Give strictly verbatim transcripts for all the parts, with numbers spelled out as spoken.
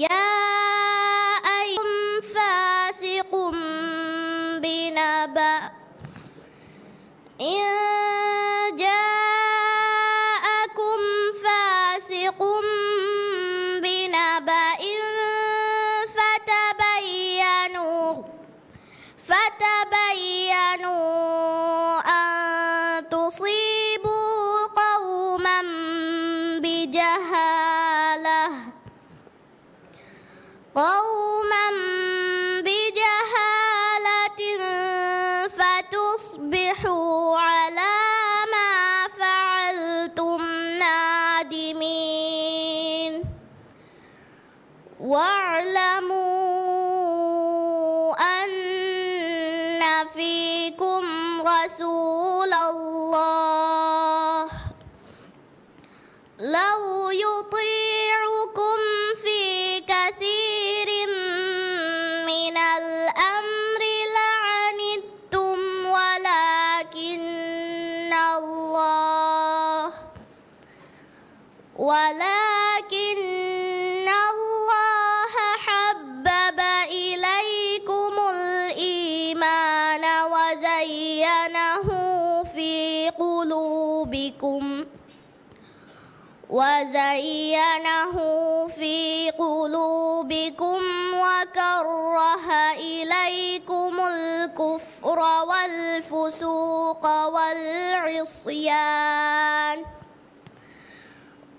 يا أيها فاسق بنبأ إن جاءكم فاسق بنبأ فتبينوا فتبينوا أن تصيبوا قوما بجهالة قوما بجهالة فتصبحوا على ما فعلتم نادمين. واعلموا أن فيكم رسول الله لو يطيعكم في كثير من الأمر لعنتم ولكن الله ولكن الله حبب إليكم الإيمان وزينه في قلوبكم وزينه في قلوبكم وكره إليكم الكفر والفسوق والعصيان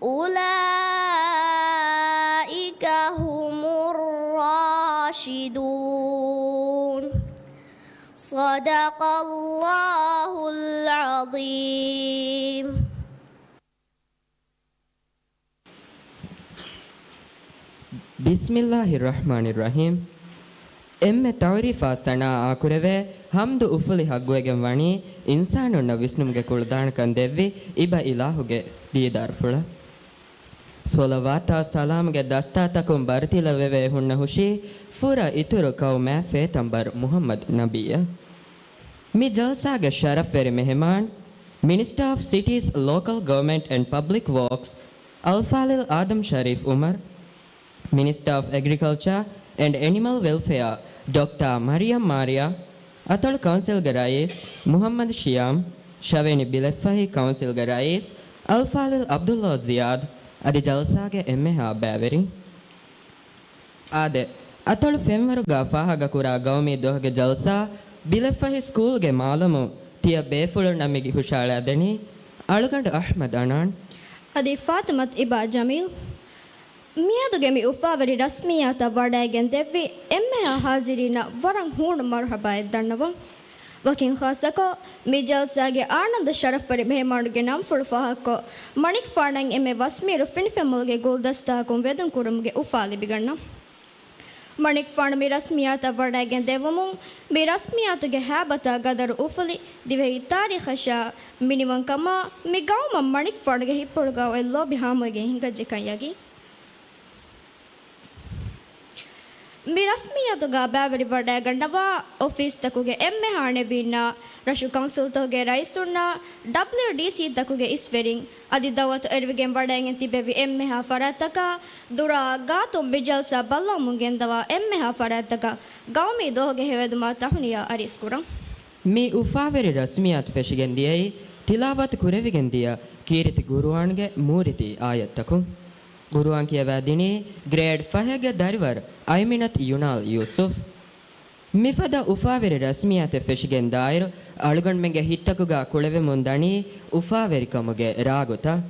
أولئك هم الراشدون. صدق الله العظيم. ބިސްމިއްލާހި ރަޙްމާނި ރަޙީމް. އެންމެ ތަޢުރީފާ ސަނާއާ ކުރެވޭ ޙަމްދު އުފުލި ޙައްޤުވެގެން ވަނީ އިންސާނުންނަށް ވިސްނުމުގެ ކުޅަދާނަކަން ދެއްވި އިބަ އިލާހުގެ ދީދާރުފުޅަށް. ޞަލަވާތާ ސަލާމުގެ ދަސްތާތަކުން ބަރުތިލަވެވޭ ހުންނަ ހުށީ ފުރަ އިތުރު ޤައުމާ ފޭތަނބަރު މުޙައްމަދު ނަބިއްޔަށް. މި ޖަލްސާގެ ޝަރަފްވެރި މެހެމާން، މިނިސްޓާ އޮފް ސިޓީސް، ލޯކަލް ގަވަރމެންޓް އެންޑް ޕަބްލިކް ވޯކްސް، އަލްފާޟިލް އާދަމް ޝަރީފް އުމަރު، މިނިސްޓާ އޮފް އެގްރިކަލްޗާ އެންޑް އެނިމަލް ވެލްފެއާ، ޑޮކްޓާ މަރިޔަމް މާރިޔާ، އަތޮޅު ކައުންސިލްގެ ރައީސް މުޙައްމަދު ޝިޔާމް، ޝަވެނި ބިލެއްފަހި ކައުންސިލްގެ ރައީސް އަލްފާޟިލް ޢަބްދުﷲ ޒިޔާދް، އަދި ޖަލްސާގެ އެންމެހާ ބައިވެރިން. އާދެ، އަތޮޅު ފެންވަރުގާ ފާހަގަކުރާ ގައުމީ ދުވަހުގެ ޖަލްސާ ބިލެއްފަހި ސްކޫލްގެ މާލަމުން ތިޔަ ބޭފުޅުންނަށް މި ހުށައަޅާދެނީ އަޅުގަނޑު އަޙްމަދު އަނާން. އަދި ފާތިމަތު އިބާ ޖަމީލް. މިއަދުގެ މި އުފާވެރި ރަސްމިއްޔާތަށް ވަޑައިގެން ދެއްވި އެންމެހާ ހާޒިރީންނަށް ވަރަށް ހޫނު މަރުޙަބާއެއް ދަންނަވަން. ވަކިން ޚާއްޞަކޮށް، މި ޖަލްސާގެ އާނަންދު ޝަރަފްވެރި މެހެމާނުގެ ނަންފުޅު ފާހަގަކޮށް، މަނިކުފާނަށް އެންމެ ވަސްމީރު ފިނިފެންމުލުގެ ގުލްދަސްތައަކުން ވެދުން ކުރުމުގެ އުފާ ލިބިގަންނަން. މަނިކުފާނު މި ރަސްމިއްޔާތަށް ވަޑައިގެން ދެއްވުމުން، މި ރަސްމިއްޔާތުގެ ހައިބަތާ ގަދަރު އުފުލި، ދިވެހި ތާރީޚަށާ މިނިވަންކަމާ، މި ގައުމަށް މަނިކުފާނުގެ ހިތްޕުޅުގަ އޮތް ލޯބި ހާމަވެގެން ހިނގައްޖެކަން ޔަގީން. މި ރަސްމިއްޔާތުގަ ބައިވެރިވަޑައިގަންނަވާ އޮފީސްތަކުގެ އެންމެހާ އަނެއްވީންނާ، ރަށު ކައުންސިލްތަކުގެ ރައީސުންނާ، ޑަބްލިއުޑީސީތަކުގެ އިސްވެރިން، އަދި ދައުވަތު އެރިވިގެން ވަޑައިގެން ތިބެވި އެންމެހާ ފަރާތްތަކާ، ދުރާ ގާތުން މި ޖަލްސާ ބައްލަވަމުން ގެންދަވާ އެންމެހާ ފަރާތްތަކަށް ގައުމީ ދުވަހުގެ ހެޔޮއެދުމާ ތަހުނިޔާ އަރިސްކުރަން. މި އުފާވެރި ރަސްމިއްޔާތު ފެށިގެން ދިޔައީ ތިލާވަތު ކުރެވިގެން ދިޔަ ކީރިތި ޤުރުއާންގެ މޫރިތި އާޔަތްތަކުން. ޤުރުއާން ކިޔަވާދިނީ ގްރޭޑް ފަހެއްގެ ދަރިވަރު އައިމިނަތު ޔުނާލް ޔޫސުފް. މިފަދަ އުފާވެރި ރަސްމިއްޔާތެއް ފެށިގެން ދާއިރު، އަޅުގަނޑުމެންގެ ހިތްތަކުގަ ކުޅެވެމުން ދަނީ އުފާވެރިކަމުގެ ރާގުތައް.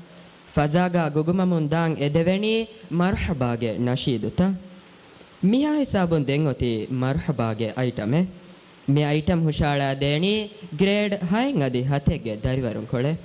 ފަޒާގަ ގުގުމަމުން ދާން އެދެވެނީ މަރުޙަބާގެ ނަޝީދުތައް. މިހާ ހިސާބުން ދެން އޮތީ މަރުޙަބާގެ އައިޓަމެއް. މި އައިޓަމް ހުށައަޅާދޭނީ ގްރޭޑް ހައެއް އަދި ހަތެއްގެ ދަރިވަރުންކޮޅެއް.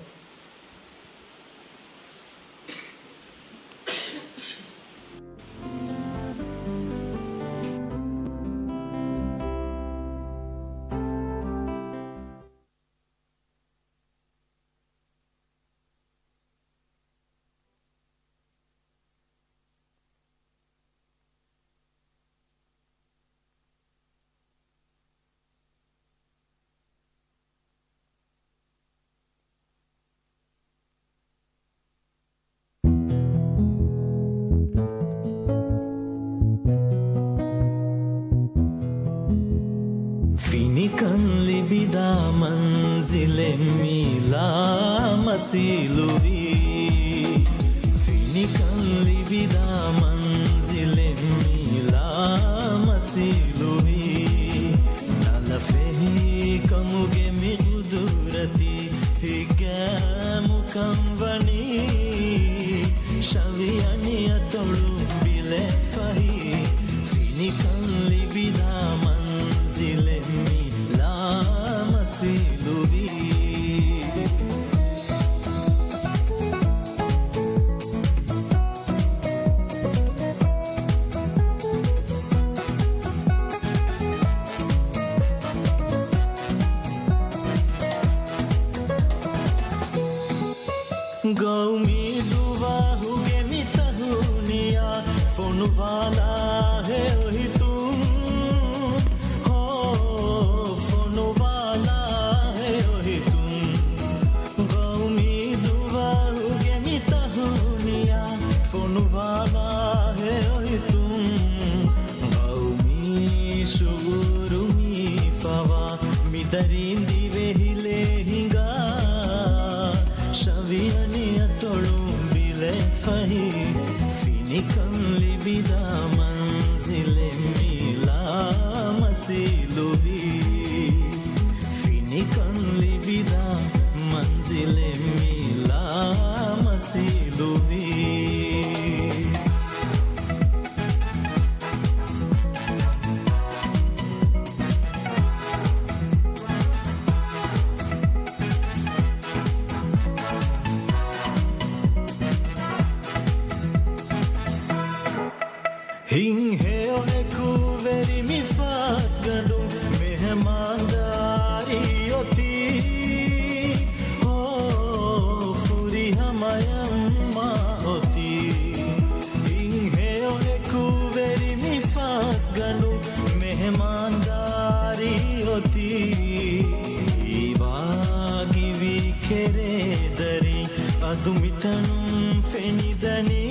ލާމަސީލުވީ. ފިނިކަން ލިބިދާ މަންޒިލެއް މި ލާމަސީލުވީ. ނަލަ ފެހި ކަމުގެ މި ގުދުރަތީ ހިތްގައިމުކަން ވަނީ. ޝަވިޔަނި އަތޮޅު ބިލެއް ފަހި. ފިނިކަން ލިބިދާ މަންޒިލެއް މި ލާމަސީލުވީ. ގައުމީ ދުވަހުގެ މި ތަހުނިޔާ ފޮނުވާލާހޭ އޮހިތުން. ހޯ، ފޮނުވާލާހޭ އޮހިތުން. ގައުމީ ދުވަހުގެ މި ތަހުނިޔާ ފޮނުވާލާހޭ އޮހިތުން. ގައުމީ ޝުޢޫރު މި ފަވާ މި ދަރީން ދިވެހިލޭ ހިނގާ. ޝަވިޔަނި އަތޮޅުން ބިލެއް ފަހި. ފިނިކަން ލިބިދާ މަންޒިލެއް މި ލާމަސީލުވީ. ފިނިކަން ލިބިދާ މަންޒިލެއް މި ލާމަސީލުވީ. ހިތްހެޔޮ އެކުވެރި މި ފަސްގަނޑު މެހެމާންދާރީ އޮތީ. ހޯ، ފުރިހަމަޔަށް މާ އޮތީ. ހިތްހެޔޮ އެކުވެރި މި ފަސްގަނޑު މެހެމާންދާރީ އޮތީ. ހީވާގިވީ ކެރޭދަރިން އަދު މިތަނުން ފެނިދަނީ.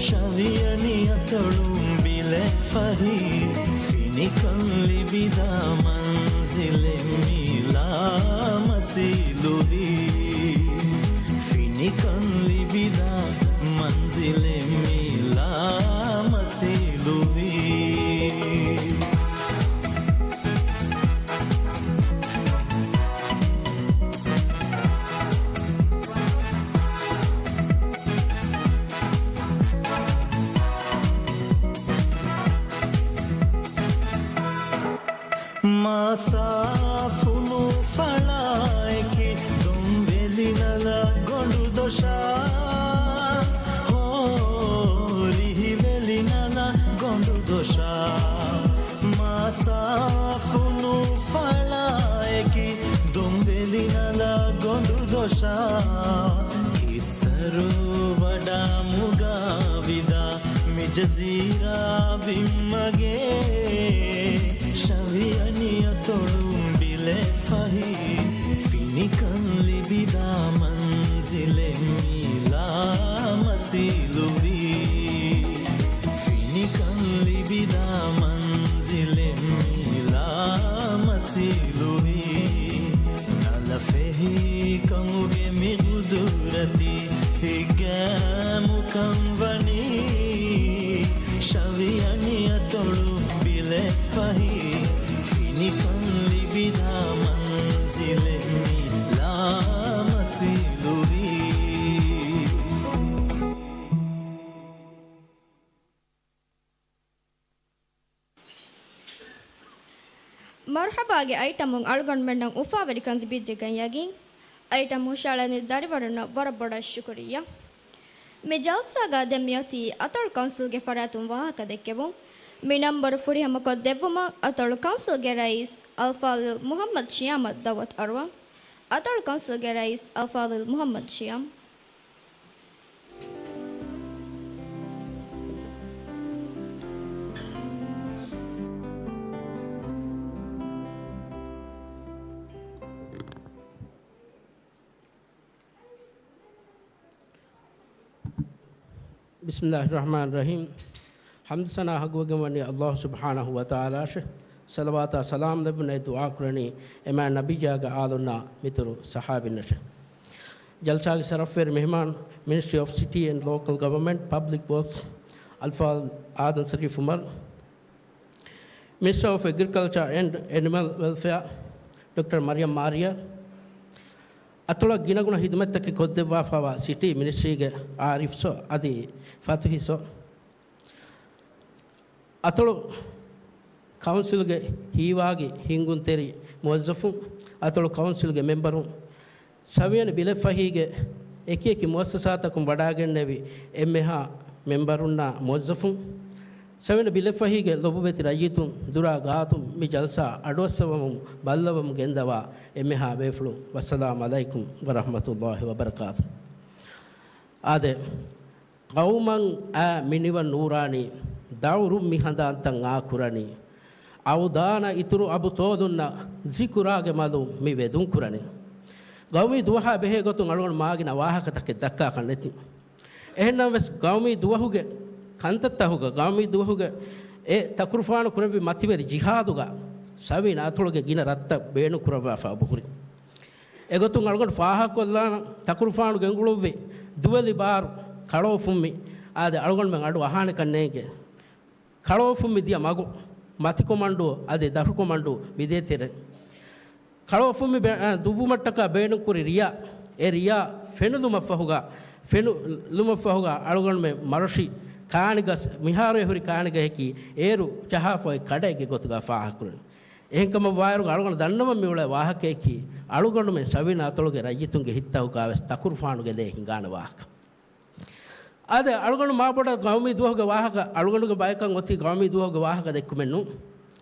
ޝަވިޔަނި އަތޮޅުން ބިލެއް ފަހި. ފިނިކަން ލިބިދާ މަންޒިލެއް މި ލާމަސީލުވީ. ފިނިކަން ލިބިދާ މަންޒިލެއް މި ލާމަސީލުވީ. މާ ސާފު ނޫފަޅާ އެކި ދޮންވެލި ނަލަ ގޮނޑު ދޮށާ. ހޯ، ރިހިވެލި ނަލަ ގޮނޑު ދޮށާ. މާ ސާފު ނޫފަޅާ އެކި ދޮންވެލި ނަލަ ގޮނޑު ދޮށާ. ކިއްސަރު ވަޑާމުގާ ވިދާ މި ޖަޒީރާ ބިންމަގޭ. ޝަވިޔަނި އަތޮޅުން ބިލެއް ފަހި. ފިނިކަން ލިބިދާ މަންޒިލެއް މި ލާމަސީލުވީ. ފިނިކަން ލިބިދާ މަންޒިލެއް މި ލާމަސީލުވީ. ނަލަ ފެހި ކަމުގެ މި ގުދުރަތީ ހިތްގައިމުކަން ވަނީ. ޝަވިޔަނި އަތޮޅު ބިލެއް ފަހި. ފިނިކަން ލިބިދާ މަންޒިލެއް މި ލާމަސީލުވީ. މަރުޙަބާގެ އައިޓަމުން އަޅުގަނޑުމެންނަށް އުފާވެރިކަން ލިބިއްޖެގަން ޔަގީން. އައިޓަމް ހުށައަޅަނި ދަރިވަރުންނަށް ވަރަށް ބޮޑަށް ޝުކުރިއްޔާ. މި ޖަލްސާގަ ދެން މިއޮތީ އަތޮޅު ކައުންސިލްގެ ފަރާތުން ވާހަކަ ދެއްކެވުން. މި ނަންބަރު ފުރިހަމަކޮށް ދެއްވުމަށް އަތޮޅު ކައުންސިލްގެ ރައީސް އަލްފާޟިލް މުޙައްމަދު ޝިޔާމަށް ދަޢުވަތު އަރުވަން. އަތޮޅު ކައުންސިލްގެ ރައީސް އަލްފާޟިލް މުޙައްމަދު ޝިޔާމް. بسم الله الرحمن الرحيم. ޙަމްދު ސަނާ ޙައްޤުވެގެން ވަނީ ﷲ ސުބްޙާނަހޫ ވަތަޢާލާށޭ. ޞަލަވާތާ ސަލާމް ލެއްވުން އެ ދުޢާ ކުރަނީ އެމާ ނަބިއްޔާގެ އާލުންނާ މިތުރު ޞަޙާބީންނަށެވެ. ޖަލްސާގެ ޝަރަފުވެރި މެހުމާން، މިނިސްޓްރީ އޮފް ސިޓީ އެންޑް ލޯކަލް ގަވަރންމަންޓް ޕަބްލިކް ވޯކްސް އަލްފާޟިލް އާދަމް ޝަރީފް ޢުމަރު، މިނިސްޓަރ އޮފް އެގްރިކަލްޗަރ އެންޑް އެނިމަލް ވެލްފެއާ ޑޮކްޓަރ މަރިޔަމް މާރިޔާ، އަތޮޅަށް ގިނަގުނަ ހިދުމަތްތަކެއް ކޮށްދެއްވާފައިވާ ސިޓީ މިނިސްޓްރީގެ އާރިފްސް އަދި ފަތުހިސް، އަތޮޅު ކައުންސިލްގެ ހީވާގި ހިންގުންތެރި މުވައްޒަފުން، އަތޮޅު ކައުންސިލްގެ މެމްބަރުން، ސަވިޔަނި ބިލެއްފަހީގެ އެކިއެކި މުއައްސަސާތަކުން ވަޑާގެންނެވި އެންމެހާ މެމްބަރުންނާ މުވައްޒަފުން، ސަވިޔަނި ބިލެއްފަހީގެ ލޮބުވެތި ރައްޔިތުން، ދުރާ ގާތުން މި ޖަލްސާ އަޑުއައްސަވަމުން ބައްލަވަމުން ގެންދަވާ އެންމެހާ ބޭފުޅުން، ވައްސަލާމް ޢަލައިކުމް ވަރަޙްމަތުﷲި ވަބަރަކާތު. އާދެ، ޤައުމަށް އާ މިނިވަން ނޫރާނީ، ދައުރުން މި ހަނދާންތައް އާ ކުރަނީ، އަވުދާނަށް އިތުރު އަބު ތޯލުންނަށް، ޒިކުރާގެ މަލުން މި ވެދުން ކުރަނީ. ގައުމީ ދުވަހާ ބެހޭ ގޮތުން އަޅުގަނޑު މާގިނަ ވާހަކަތަކެއް ދައްކާކަށް ނެތި. އެހެންނަމަވެސް، ގައުމީ ދުވަހުގެ ކަންތައްތަހުގަ، ގައުމީ ދުވަހުގެ އެ ތަކުރުފާނު ކުރެއްވި މަތިވެރި ޖިހާދުގަ، ސަވީން އަތޮޅުގެ ގިނަ ރަށްތައް ބޭނުން ކުރައްވާފަ އަބުހުރި. އެގޮތުން އަޅުގަނޑު ފާހަގަކޮށްލާނަން، ތަކުރުފާނު ގެންގުޅުއްވި ދުވެލި ބާރު ކަޅޯފުންމި، އާދެ، އަޅުގަނޑުމެން އަޑު އަހާނެކަން ނޭނގެ. ކަޅޯފުންމި ދިޔަ މަގު، މަތިކޮމަންޑޫ އަދި ދަށުކޮމަންޑޫ މިދޭތެރެ. ކަޅޯފުންމި ބެ-، އަ، ދުއްވުމަށްޓަކާ ބޭނުންކުރި ރިޔާ، އެ ރިޔާ ފެނުލުމަށްފަހުގަ، ފެނުލުމަށްފަހުގަ އަޅުގަނޑުމެން މަރޮށި ކާނިގަސް، މިހާރު އެ ހުރި ކާނިގަހަކީ އޭރު ޖަހާފައި ކަޑައެއްގެ ގޮތުގަ ފާހަގަކުރަން. އެހެންކަމަށްވާއިރު އަޅުގަނޑު ދަންނަވަން މިއުޅޭ ވާހަކައަކީ، އަޅުގަނޑުމެން ސަވީން އަތޮޅުގެ ރައްޔިތުންގެ ހިތްތަކުގަވެސް ތަކުރުފާނުގެ ލޭ ހިނގާނެ ވާހަކަ. އާދެ، އަޅުގަނޑު މާބޮޑަށް ގައުމީ ދުވަހުގެ ވާހަކަ، އަޅުގަނޑުގެ ބަޔަކަށް އޮތީ ގައުމީ ދުވަހުގެ ވާހަކަ ދެއްކުމެއް ނޫން.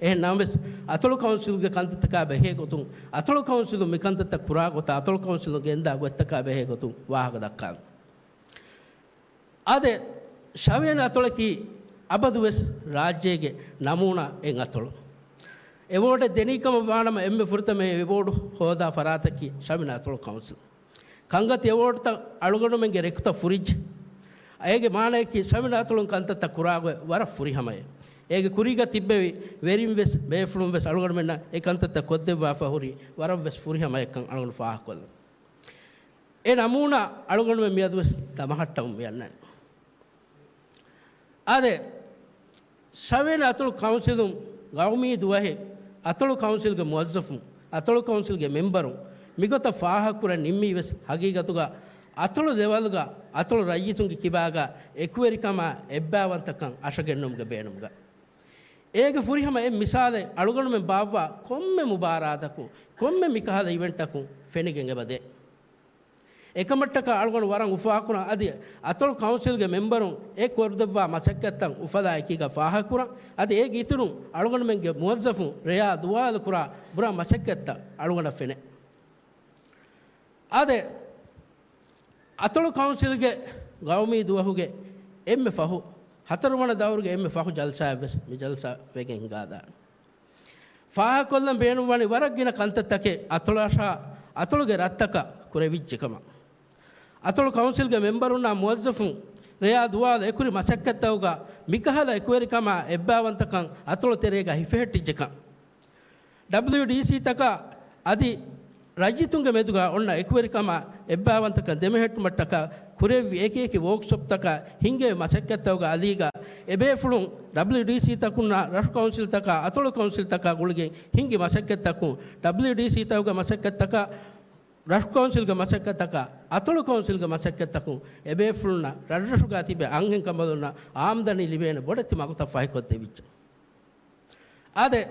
އެހެން ނަމަވެސް، އަތޮޅު ކައުންސިލްގެ ކަންތައްތަކާ ބެހޭ ގޮތުން، އަތޮޅު ކައުންސިލުން މި ކަންތައްތައް ކުރާ ގޮތާ، އަތޮޅު ކައުންސިލުން ގެންދާ ގޮތްތަކާ ބެހޭ ގޮތުން ވާހަކަ ދައްކާން. އާދެ، ޝަވިޔަނި އަތޮޅަކީ އަބަދުވެސް ރާއްޖޭގެ ނަމޫނާ އެއް އަތޮޅު. އެވޯޑެއް ދެނީކަމަށް ވާނަމަ، އެންމެ ފުރަތަމަ އެ އެވޯޑު ހޯދާ ފަރާތަކީ ޝަވިޔަނި އަތޮޅު ކައުންސިލް. ކަންގަތި އެވޯޑްތައް އަޅުގަނޑުމެންގެ ރެކްތައް ފުރިއްޖެ. އޭގެ މާނައަކީ ޝަވިޔަނި އަތޮޅުން ކަންތައްތައް ކުރާގޮތް ވަރަށް ފުރިހަމައޭ. އޭގެ ކުރީގަ ތިއްބެވި ވެރިން ވެސް ބޭފުޅުން ވެސް އަޅުގަނޑުމެންނަށް އެ ކަންތައްތައް ކޮށްދެއްވާފަ ހުރީ ވަރަށް ވެސް ފުރިހަމައެއްކަން އަޅުގަނޑު ފާހަގަކޮށްލަން. އެ ނަމޫނާ އަޅުގަނޑުމެން މިއަދުވެސް ދަމަހައްޓަމުން މިއަންނަނީ. އާދެ، ޝަވިޔަނި އަތޮޅު ކައުންސިލުން ގައުމީ ދުވަހެއް، އަތޮޅު ކައުންސިލްގެ މުވައްޒަފުން، އަތޮޅު ކައުންސިލްގެ މެމްބަރުން މިގޮތަށް ފާހަގަކުރަން ނިންމީވެސް ހަގީގަތުގަ އަތޮޅު ލެވަލްގަ އަތޮޅު ރައްޔިތުންގެ ކިބާގަ އެކުވެރިކަމާ އެއްބައިވަންތަކަން އަށަގެންނުމުގެ ބޭނުމުގަ. އޭގެ ފުރިހަމަ އެއް މިސާލެއް އަޅުގަނޑުމެން ބާއްވާ ކޮންމެ މުބާރާތަކުން، ކޮންމެ މިކަހަލަ އިވެންޓަކުން ފެނިގެން އެބަދޭ. އެކަމަށްޓަކާ އަޅުގަނޑު ވަރަށް އުފާކުރަން އަދި އަތޮޅު ކައުންސިލްގެ މެމްބަރުން އެ ކޮށްދެއްވާ މަސައްކަތްތައް އުފަލާ އެކީގަ ފާހަގަކުރަން. އަދި އޭގެ އިތުރުން އަޅުގަނޑުމެންގެ މުވައްޒަފުން ރެޔާ ދުވާލު ކުރާ ބުރާ މަސައްކަތްތައް އަޅުގަނޑަށް ފެނޭ. އާދެ، އަތޮޅު ކައުންސިލްގެ ގައުމީ ދުވަހުގެ އެންމެ ފަހު، ހަތަރުވަނަ ދައުރުގެ އެންމެ ފަހު ޖަލްސާއެއްވެސް މި ޖަލްސާ ވެގެން ހިނގާދާނެ. ފާހަގަކޮށްލަން ބޭނުންވަނީ ވަރަށް ގިނަ ކަންތައްތަކެއް އަތޮޅަށާ އަތޮޅުގެ ރަށްތަކަށް ކުރެވިއްޖެކަމަށް. އަތޮޅު ކައުންސިލްގެ މެމްބަރުންނާ މުވައްޒަފުން ރެޔާ ދުވާލު އެކުރި މަސައްކަތްތަކުގަ މިކަހަލަ އެކުވެރިކަމާ އެއްބައިވަންތަކަން އަތޮޅު ތެރޭގަ ހިފެހެއްޓިއްޖެކަން. ޑަބްލިއުޑީސީތަކާ އަދި ރައްޔިތުންގެ މެދުގަ އޮންނަ އެކުވެރިކަމާ އެއްބައިވަންތަކަން ދެމެހެއްޓުމަށްޓަކާ ކުރެއްވި އެކި އެކި ވޯކްޝޮޕްތަކާ ހިންގެވި މަސައްކަތްތަކުގެ އަލީގަ އެބޭފުޅުން ޑަބްލިއުޑީސީތަކުންނާ ރަށު ކައުންސިލްތަކާ އަތޮޅު ކައުންސިލްތަކާ ގުޅިގެން ހިންގި މަސައްކަތްތަކުން، ޑަބްލިއުޑީސީތަކުގެ މަސައްކަތްތަކާ ރަށު ކައުންސިލްގެ މަސައްކަތްތަކާ އަތޮޅު ކައުންސިލްގެ މަސައްކަތްތަކުން އެބޭފުޅުންނަށް ރަށްރަށުގަ ތިބި އަންހެން ކަނބަލުންނަށް އާމްދަނީ ލިބޭނެ ބޮޑެތި މަގުތައް ފަހިކޮށްދެވިއްޖެ. އާދެ،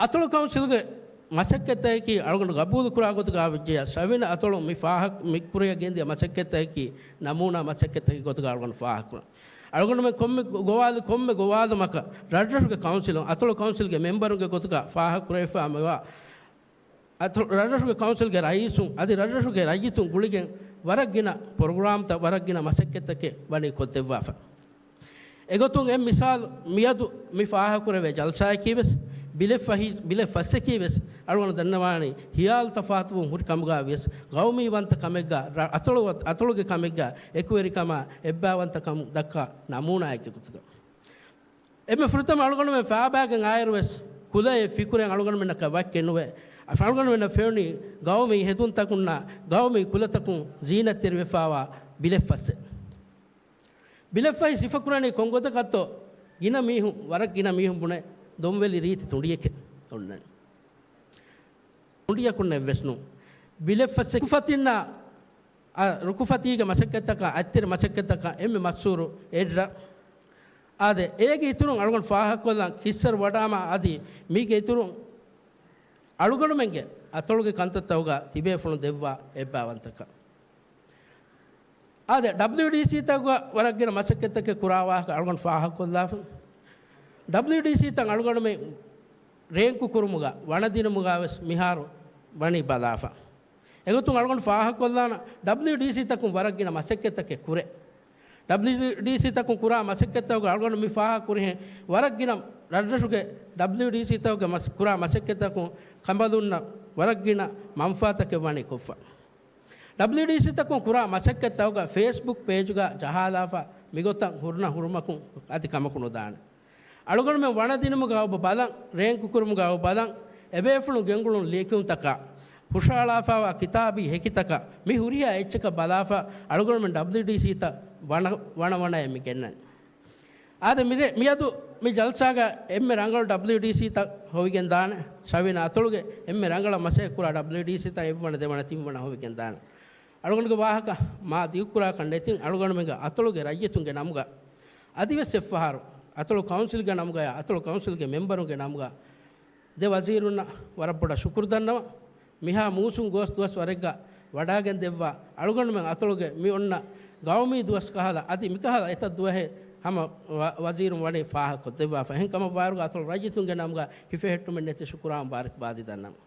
އަތޮޅު ކައުންސިލްގެ މަސައްކަތްތަކަކީ އަޅުގަނޑު ގަބޫލުކުރާ ގޮތުގަ ވެއްޖެޔާ، ޝަވިޔަނި އަތޮޅު މި ފާހަ-، މި ކުރިއަށް ގެންދިޔަ މަސައްކަތްތަކަކީ ނަމޫނާ މަސައްކަތްތަކެއް ގޮތުގަ އަޅުގަނޑު ފާހަގަކުރަން. އަޅުގަނޑުމެން ކޮންމެ ގޮވާލު، ކޮންމެ ގޮވާލުމަކަށް ރަށްރަށުގެ ކައުންސިލުން، އަތޮޅު ކައުންސިލްގެ މެމްބަރުންގެ ގޮތުގަ ފާހަގަކުރެވިފާ މިވާ އަތޮ-، ރަށްރަށުގެ ކައުންސިލްގެ ރައީސުން އަދި ރަށްރަށުގެ ރައްޔިތުން ގުޅިގެން ވަރަށް ގިނަ ޕްރޮގްރާމްތައް، ވަރަށް ގިނަ މަސައްކަތްތަކެއް ވަނީ ކޮށްދެއްވާފަ. އެގޮތުން އެއް މިސާލު، މިއަދު މި ފާހަގަކުރެވޭ ޖަލްސާއަކީވެސް، ބިލެއް ފަހި-، ބިލެއް ފަސްއަކީވެސް އަޅުގަނޑު ދަންނަވާނީ ހިޔާލު ތަފާތުވުން ހުރި ކަމުގަ ވިޔަސް، ގައުމީ ވަންތަ ކަމެއްގަ، ރަ-، އަތޮޅު-، އަތޮޅުގެ ކަމެއްގަ އެކުވެރިކަމާ އެއްބައިވަންތަކަމު ދައްކާ ނަމޫނާއެއްގެ ގޮތުގަ. އެންމެ ފުރަތަމަ އަޅުގަނޑުމެން ފާބާގެން އާއިރުވެސް ކުލައެއް ފިކުރެއް އަޅުގަނޑުމެންނަކަށް ވައްކެއް ނުވޭ. އަޅުގަނޑުމެންނަށް ފެނުނީ ގައުމީ ހެދުންތަކުންނާ ގައުމީ ކުލަތަކުން ޒީނަތްތެރިވެފާވާ ބިލެއްފަސްއެއް. ބިލެއްފަހި ސިފަކުރަނީ ކޮން ގޮތަކަށްތޯ؟ ގިނަ މީހުން، ވަރަށް ގިނަ މީހުން ބުނޭ ދޮންވެލި ރީތި ތުނޑިއެކޭ އޮންނަނީ. ތުނޑިއަކުންނެއްވެސް ނޫން. ބިލެއްފަސް ރުކުފަތިންނާ، އަ، ރުކުފަތީގެ މަސައްކަތްތަކާ، އަތްތެރި މަސައްކަތްތަކާ އެންމެ މަސްހޫރު އެޑްރ. އާދެ، އޭގެ އިތުރުން އަޅުގަނޑު ފާހަގަކޮށްލަން ކިއްސަރު ވަޑާމާ އަދި މީގެ އިތުރުން އަޅުގަނޑުމެންގެ އަތޮޅުގެ ކަންތައްތަކުގަ ތިބޭފުޅުން ދެއްވާ އެއްބާވަންތަކަން. އާދެ، ޑަބްލިއުޑީސީތަކުގަ ވަރަށް ގިނަ މަސައްކަތްތަކެއް ކުރާ ވާހަކަ އަޅުގަނޑު ފާހަގަކޮށްލާފަ. ޑަބްލިއުޑީސީތައް އަޅުގަނޑުމެން ރޭންކު ކުރުމުގަ ވަނަދިނުމުގަވެސް މިހާރު ވަނީ ބަލާފަ. އެގޮތުން އަޅުގަނޑު ފާހަގަކޮށްލާނަން، ޑަބްލިއުޑީސީތަކުން ވަރަށް ގިނަ މަސައްކަތްތަކެއް ކުރޭ. ޑަބްލިއުޑީސީތަކުން ކުރާ މަސައްކަތްތަކުގަ އަޅުގަނޑު މި ފާހަގަ ކުރިހެން ވަރަށް ގިނަ ރަށްރަށުގެ ޑަބްލިއުޑީސީތަކުގެ މަސް-، ކުރާ މަސައްކަތްތަކުން ކަނބަލުންނަށް ވަރަށް ގިނަ މަންފާތަކެއް ވަނީ ކޮށްފަ. ޑަބްލިއުޑީސީތަކުން ކުރާ މަސައްކަތްތަކުގަ ފޭސްބުކް ޕޭޖުގަ ޖަހާލާފަ މިގޮތަށް ހުރުނަ ހުރުމަކުން އަދި ކަމަކު ނުދާނެ. އަޅުގަނޑުމެން ވަނަދިނުމުގަ އޮބަ ބަލަން، ރޭންކު ކުރުމުގަ އޮބަ ބަލަން، އެބޭފުޅުން ގެންގުޅުނު ލިޔެކިޔުންތަކާ، ހުށަހަޅާފައިވާ ކިތާބީ ހެކިތަކާ، މި ހުރިހާ އެއްޗަކަށް ބަލާފަ، އަޅުގަނޑުމެން ޑަބްލިއުޑީސީތައް ވަނަ، ވަނަ ވަނައެއް މި ގެންނަން. އާދެ، މިރޭ، މިއަދު މި ޖަލްސާގަ އެންމެ ރަނގަޅު ޑަބްލިއުޑީސީތައް ހޮވިގެން ދާނެ، ސަވީނާ އަތޮޅުގެ އެންމެ ރަނގަޅަށް މަސައްކަތް ކުރާ ޑަބްލިއުޑީސީތައް އެއްވަނަ، ދެވަނަ، ތިންވަނަ ހޮވިގެން ދާނެ. އަޅުގަނޑުގެ ވާހަކަ މާ ދިގުކުރާކަށް ނެތިން، އަޅުގަނޑުމެންގެ އަތޮޅުގެ ރައްޔިތުންގެ ނަމުގަ އަދިވެސް އެއްފަހަރު އަތޮޅު ކައުންސިލްގެ ނަމުގަޔާ އަތޮޅު ކައުންސިލްގެ މެމްބަރުންގެ ނަމުގަ ދެ ވަޒީރުންނަށް ވަރަށް ބޮޑަށް ޝުކުރު ދަންނަވަން. މިހާ މޫސުން ގޯސް ދުވަސް ވަރެއްގަ ވަޑާގެން ދެއްވާ އަޅުގަނޑުމެން އަތޮޅުގެ މި އޮންނަ ގައުމީ ދުވަސް ކަހަލަ އަދި މިކަހަލަ އެތައް ދުވަހެއް ހަމަ ވަ-، ވަޒީރުން ވަނީ ފާހަގަކޮށްދެއްވާފަ. އެހެން ކަމަށް ވާއިރުގަ އަތޮޅު ރައްޔިތުންގެ ނަމުގަ ހިފެހެއްޓުމެއް ނެތި ޝުކުރާ މުބާރަކްބާދި ދަންނަވަން.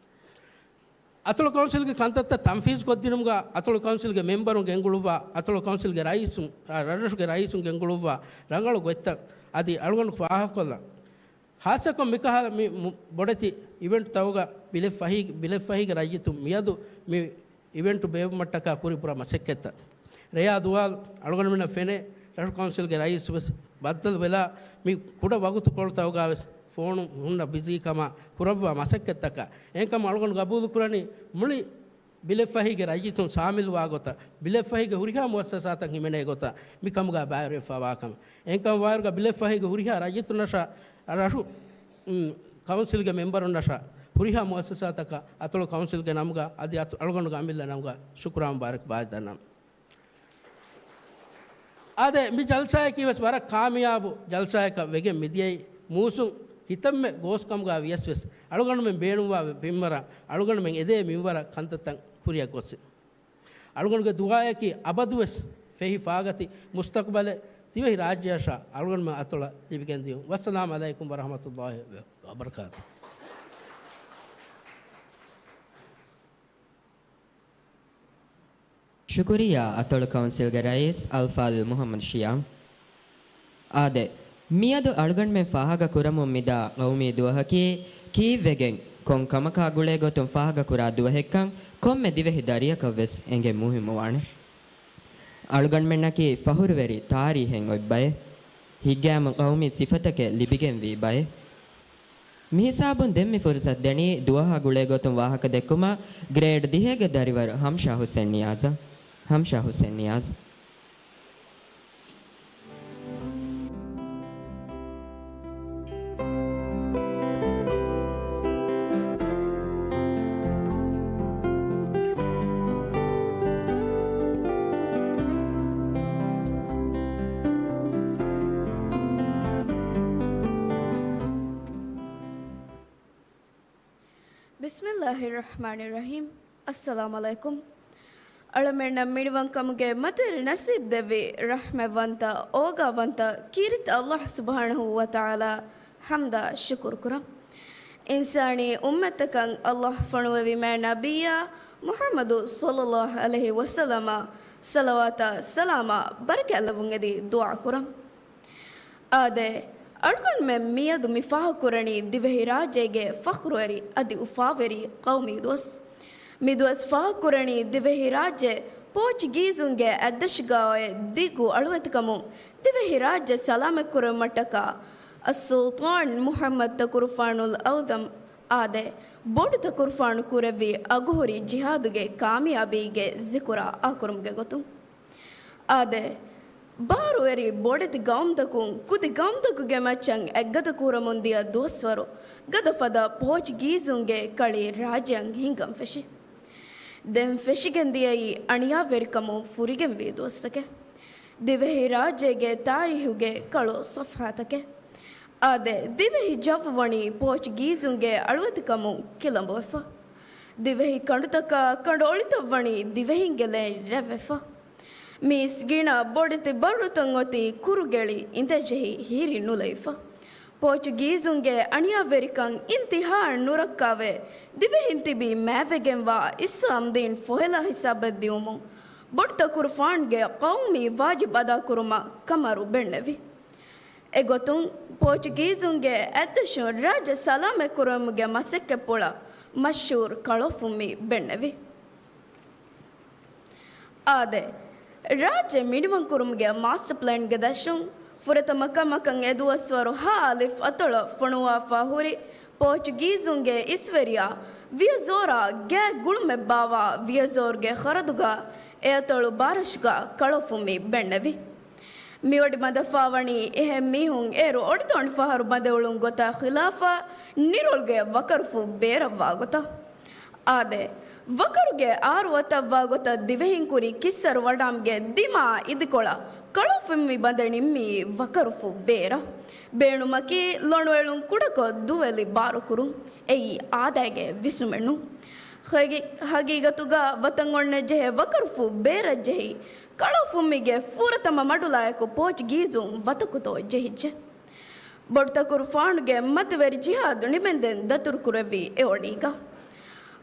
އަތޮޅު ކައުންސިލްގެ ކަންތައްތައް ތަންފީޒުކޮށްދިނުމުގަ އަތޮޅު ކައުންސިލްގެ މެމްބަރުން ގެންގުޅުއްވާ، އަތޮޅު ކައުންސިލްގެ ރައީސުން، އާ، ރަށްރަށުގެ ރައީސުން ގެންގުޅުއްވާ ރަނގަޅު ގޮތްތައް އަދި އަޅުގަނޑު ފާހަގަކޮށްލަން. ހާއްސަކޮށް މިކަހަލަ މި މު-، ބޮޑެތި އިވެންޓްތަކުގަ ބިލެއް ފަހީ-، ބިލެއް ފަހީގެ ރައްޔިތުން މިއަދު މި އިވެންޓު ބޭއްވުމަށްޓަކާ ކުރި ބުރަ މަސައްކަތްތައް. ރެޔާ ދުވާލު އަޅުގަނޑުމެންނަށް ފެނޭ، ރަށު ކައުންސިލްގެ ރައީސް ވެސް ބައްދަލު ވެލާ، މި ކުޑަ ވަގުތުކޮޅުތަކުގަ ވެސް ފޯނު ހުންނަ ބިޒީ ކަމާ ކުރައްވާ މަސައްކަތްތަކަށް. އެހެންކަމުން އަޅުގަނޑު ގަބޫލު ކުރަނީ މުޅި ބިލެއް ފަހީގެ ރައްޔިތުން ސާމިލުވާ ގޮތަށް، ބިލެއް ފަހީގެ ހުރިހާ މުއައްސަސާތައް ހިމެނޭ ގޮތަށް މި ކަމުގަ ބައިވެރިވެފަ ވާ ކަމަށް. އެހެންކަމުން ވާއިރުގަ ބިލެއް ފަހީގެ ހުރިހާ ރައްޔިތުންނަށާ ރަށު، އު، ކައުންސިލްގެ މެމްބަރުންނަށާ ހުރިހާ މުއައްސަސާތަކަށް އަތޮޅު ކައުންސިލްގެ ނަމުގަ އަދި އަތު-، އަޅުގަނޑުގެ އަމިއްލަ ނަމުގަ ޝުކުރާ މުބާރަކް ބާއްވަން. އާދެ، މި ޖަލްސާއަކީ ވެސް ވަރަށް ކާމިޔާބު ޖަލްސާއަކަށް ވެގެން މިދިޔައީ. މޫސުން ކިތަންމެ ގޯސް ކަމުގަ ވިޔަސް ވެސް އަޅުގަނޑުމެން ބޭނުންވާ މިންވަރަށް، އަޅުގަނޑުމެން އެދޭ މިންވަރަށް ކަންތައްތައް ކުރިއަށް ގޮސް. އަޅުގަނޑުގެ ދުޢާއަކީ އަބަދުވެސް ފެހި ފާގަތި މުސްތަޤްބަލެއް ދިވެހި ރާއްޖެއަށާ އަޅުގަނޑުމެން އަތޮޅަށް ލިބިގެން ދިޔުން. ވައްސަލާމް ޢަލައިކުމް ވަރަޙްމަތުﷲ ވަބަރަކާތުހު. ޝުކުރިއްޔާ އަތޮޅު ކައުންސިލްގެ ރައީސް އަލްފާޟިލް މުޙައްމަދު ޝިޔާމް. އާދެ، މިއަދު އަޅުގަނޑުމެން ފާހަގަ ކުރަމުން މިދާ ޤައުމީ ދުވަހަކީ ކީއްވެގެން ކޮން ކަމަކާ ގުޅޭ ގޮތުން ފާހަގަ ކުރާ ދުވަހެއްކަން ކޮންމެ ދިވެހި ދަރިއަކަށް ވެސް އެނގެން މުހިއްމުވާނެ. އަޅުގަނޑުމެންނަކީ ފަޚުރުވެރި ތާރީޚެއް އޮތް ބައެއް، ހިތްގައިމު ޤައުމީ ސިފަތަކެއް ލިބިގެންވީ ބައެއް. މިހިސާބުން ދެން މި ފުރުޞަތު ދެނީ ދުވަހާ ގުޅޭ ގޮތުން ވާހަކަ ދެއްކުމަށް ގްރޭޑް ދިހައިގެ ދަރިވަރު ހަމްޝާ ޙުސެން ނިޔާޒަށް. ހަމްޝާ ޙުސެން ނިޔާޒް. ބިސްމިﷲިއްރަޙްމާނިއްރަޙީމް. އައްސަލާމު ޢަލައިކުމް. އަޅަމެންނަށް މިނިވަންކަމުގެ މަތިވެރި ނަސީބު ދެއްވި ރަޙްމަތްވަންތަ، އޯގާވަންތަ، ކީރިތި ﷲ ސުބްޙާނަހޫ ވަތަޢާލާ ޙަމްދާ ޝުކުރު ކުރަން. އިންސާނީ އުއްމަތަކަށް ﷲ ފޮނުވެވި މާތް ނަބިއްޔާ މުޙައްމަދު ޞައްލަﷲު ޢަލައިހި ވަސައްލަމަށް ޞަލަވާތާ ސަލާމާ ބަރަކާތް ލައްވުން އެދި ދުޢާ ކުރަން. އާދެ، އަޅުގަނޑުމެން މިއަދު މި ފާހަގަކުރަނީ ދިވެހިރާއްޖޭގެ ފަޚުރުވެރި އަދި އުފާވެރި ޤައުމީ ދުވަސް. މި ދުވަސް ފާހަގަކުރަނީ ދިވެހިރާއްޖެ ޕޯޗުގީޒުންގެ އަތްދަށުގައި އޮތް ދިގު އަޅުވެތިކަމުން ދިވެހިރާއްޖެ ސަލާމަތްކުރުމަށްޓަކާ އައްސުލްޠާން މުޙައްމަދު ތަކުރުފާނުލް އަޢުޡަމް، އާދެ، ބޮޑު ތަކުރުފާނު ކުރެއްވި އަގުހުރި ޖިހާދުގެ ކާމިޔާބީގެ ޒިކުރާ އާކުރުމުގެ ގޮތުން. އާދެ، ބާރުވެރި ބޮޑެތި ގައުމުތަކުން ކުދި ގައުމުތަކުގެ މައްޗަށް އެއްގަދަ ކުރަމުން ދިޔަ ދުވަސްވަރު، ގަދަ ފަދަ ޕޯޗުގީޒުންގެ ކަޅި ރާއްޖެއަށް ހިނގަން ފެށި. ދެން ފެށިގެން ދިޔައީ އަނިޔާވެރިކަމުން ފުރިގެންވީ ދުވަސްތަކެއް. ދިވެހި ރާއްޖޭގެ ތާރީހުގެ ކަޅު ޞަފްޙާތަކެއް. އާދެ، ދިވެހި ޖައްވު ވަނީ ޕޯޗުގީޒުންގެ އަޅުވެތިކަމުން ކިލަނބުވެފަ. ދިވެހި ކަނޑުތަކާ ކަނޑު އޮޅިތައް ވަނީ ދިވެހިންގެ ލޭން ރެއްވެފަ. މީސް ގިނަ ބޮޑެތި ބައްރުތައް އޮތީ ކުރުގެޅި އިނދެޖެހި ހިރި ނުލެވިފަ. ޕޯޗުގީޒުންގެ އަނިޔާވެރިކަން އިންތިހާއަށް ނުރައްކާވެ، ދިވެހިން ތިބީ މާތްވެގެންވާ އިސްލާމް ދީން ފޮހެލާ ހިސާބަށް ދިއުމުން، ބޮޑުތަކުރުފާނުގެ ޤައުމީ ވާޖިބް އަދާކުރުމަށް ކަމަރު ބެންނެވި. އެގޮތުން، ޕޯޗުގީޒުންގެ އަތްދަށުން ރާއްޖެ ސަލާމަތްކުރުމުގެ މަސައްކަތްޕުޅަށް މަޝްހޫރު ކަޅޯފުއްމި ބެންނެވި. އާދެ، ރާއްޖެ މިނިވަންކުރުމުގެ މާސްޓަ ޕްލޭންގެ ދަށުން ފުރަތަމަ ކަމަކަށް އެދުވަސްވަރު ހއ. އަތޮޅަށް ފޮނުވާފާ ހުރި ޕޯޗުގީޒުންގެ އިސްވެރިޔާ ވިޔަޒޯރާ ގާތް ގުޅުމެއް ބާއްވާ ވިޔަޒޯރުގެ ޚަރަދުގަ އެއަތޮޅު ބާރަށުގަ ކަޅޯފުއްމި ބެންނެވި. މިއޮޑި މަދަފާވަނީ އެހެން މީހުން އޭރު އޮޑިތޯނި ފަހަރު މަދެއުޅުން ގޮތާ ޚިލާފަށް ނިރޮޅުގެ ވަކަރުފުށް ބޭރަށްވާ ގޮތަށް. އާދެ، ވަކަރުގެ އާރު އަތަށްވާ ގޮތަށް ދިވެހިން ކުރި ކިއްސަރު ވަޑާމްގެ ދިމާ އިދިކޮޅަށް ކަޅޯފުއްމި ބަނދެ ނިންމީ ވަކަރުފުށް ބޭރަށް. ބޭނުމަކީ ލޮނުއެޅުން ކުޑަކޮށް ދުވެލި ބާރުކުރުން. އެއީ އާދައިގެ ވިސްނުމެއް ނޫން. ހަގީ-، ހަގީގަތުގަ ވަތަން އޮންނަ ޖެހޭ ވަކަރުފުށް ބޭރަށް ޖެހި ކަޅޯފުއްމީގެ ފުރަތަމަ މަޑުލާއެކު ޕޯޗުގީޒުން ވަތަކުތޯ ޖެހިއްޖެ. ބޮޑުތަކުރުފާނުގެ މަތިވެރި ޖިހާދު ނިމެންދެން ދަތުރުކުރެއްވީ އެއޮޑީގަ.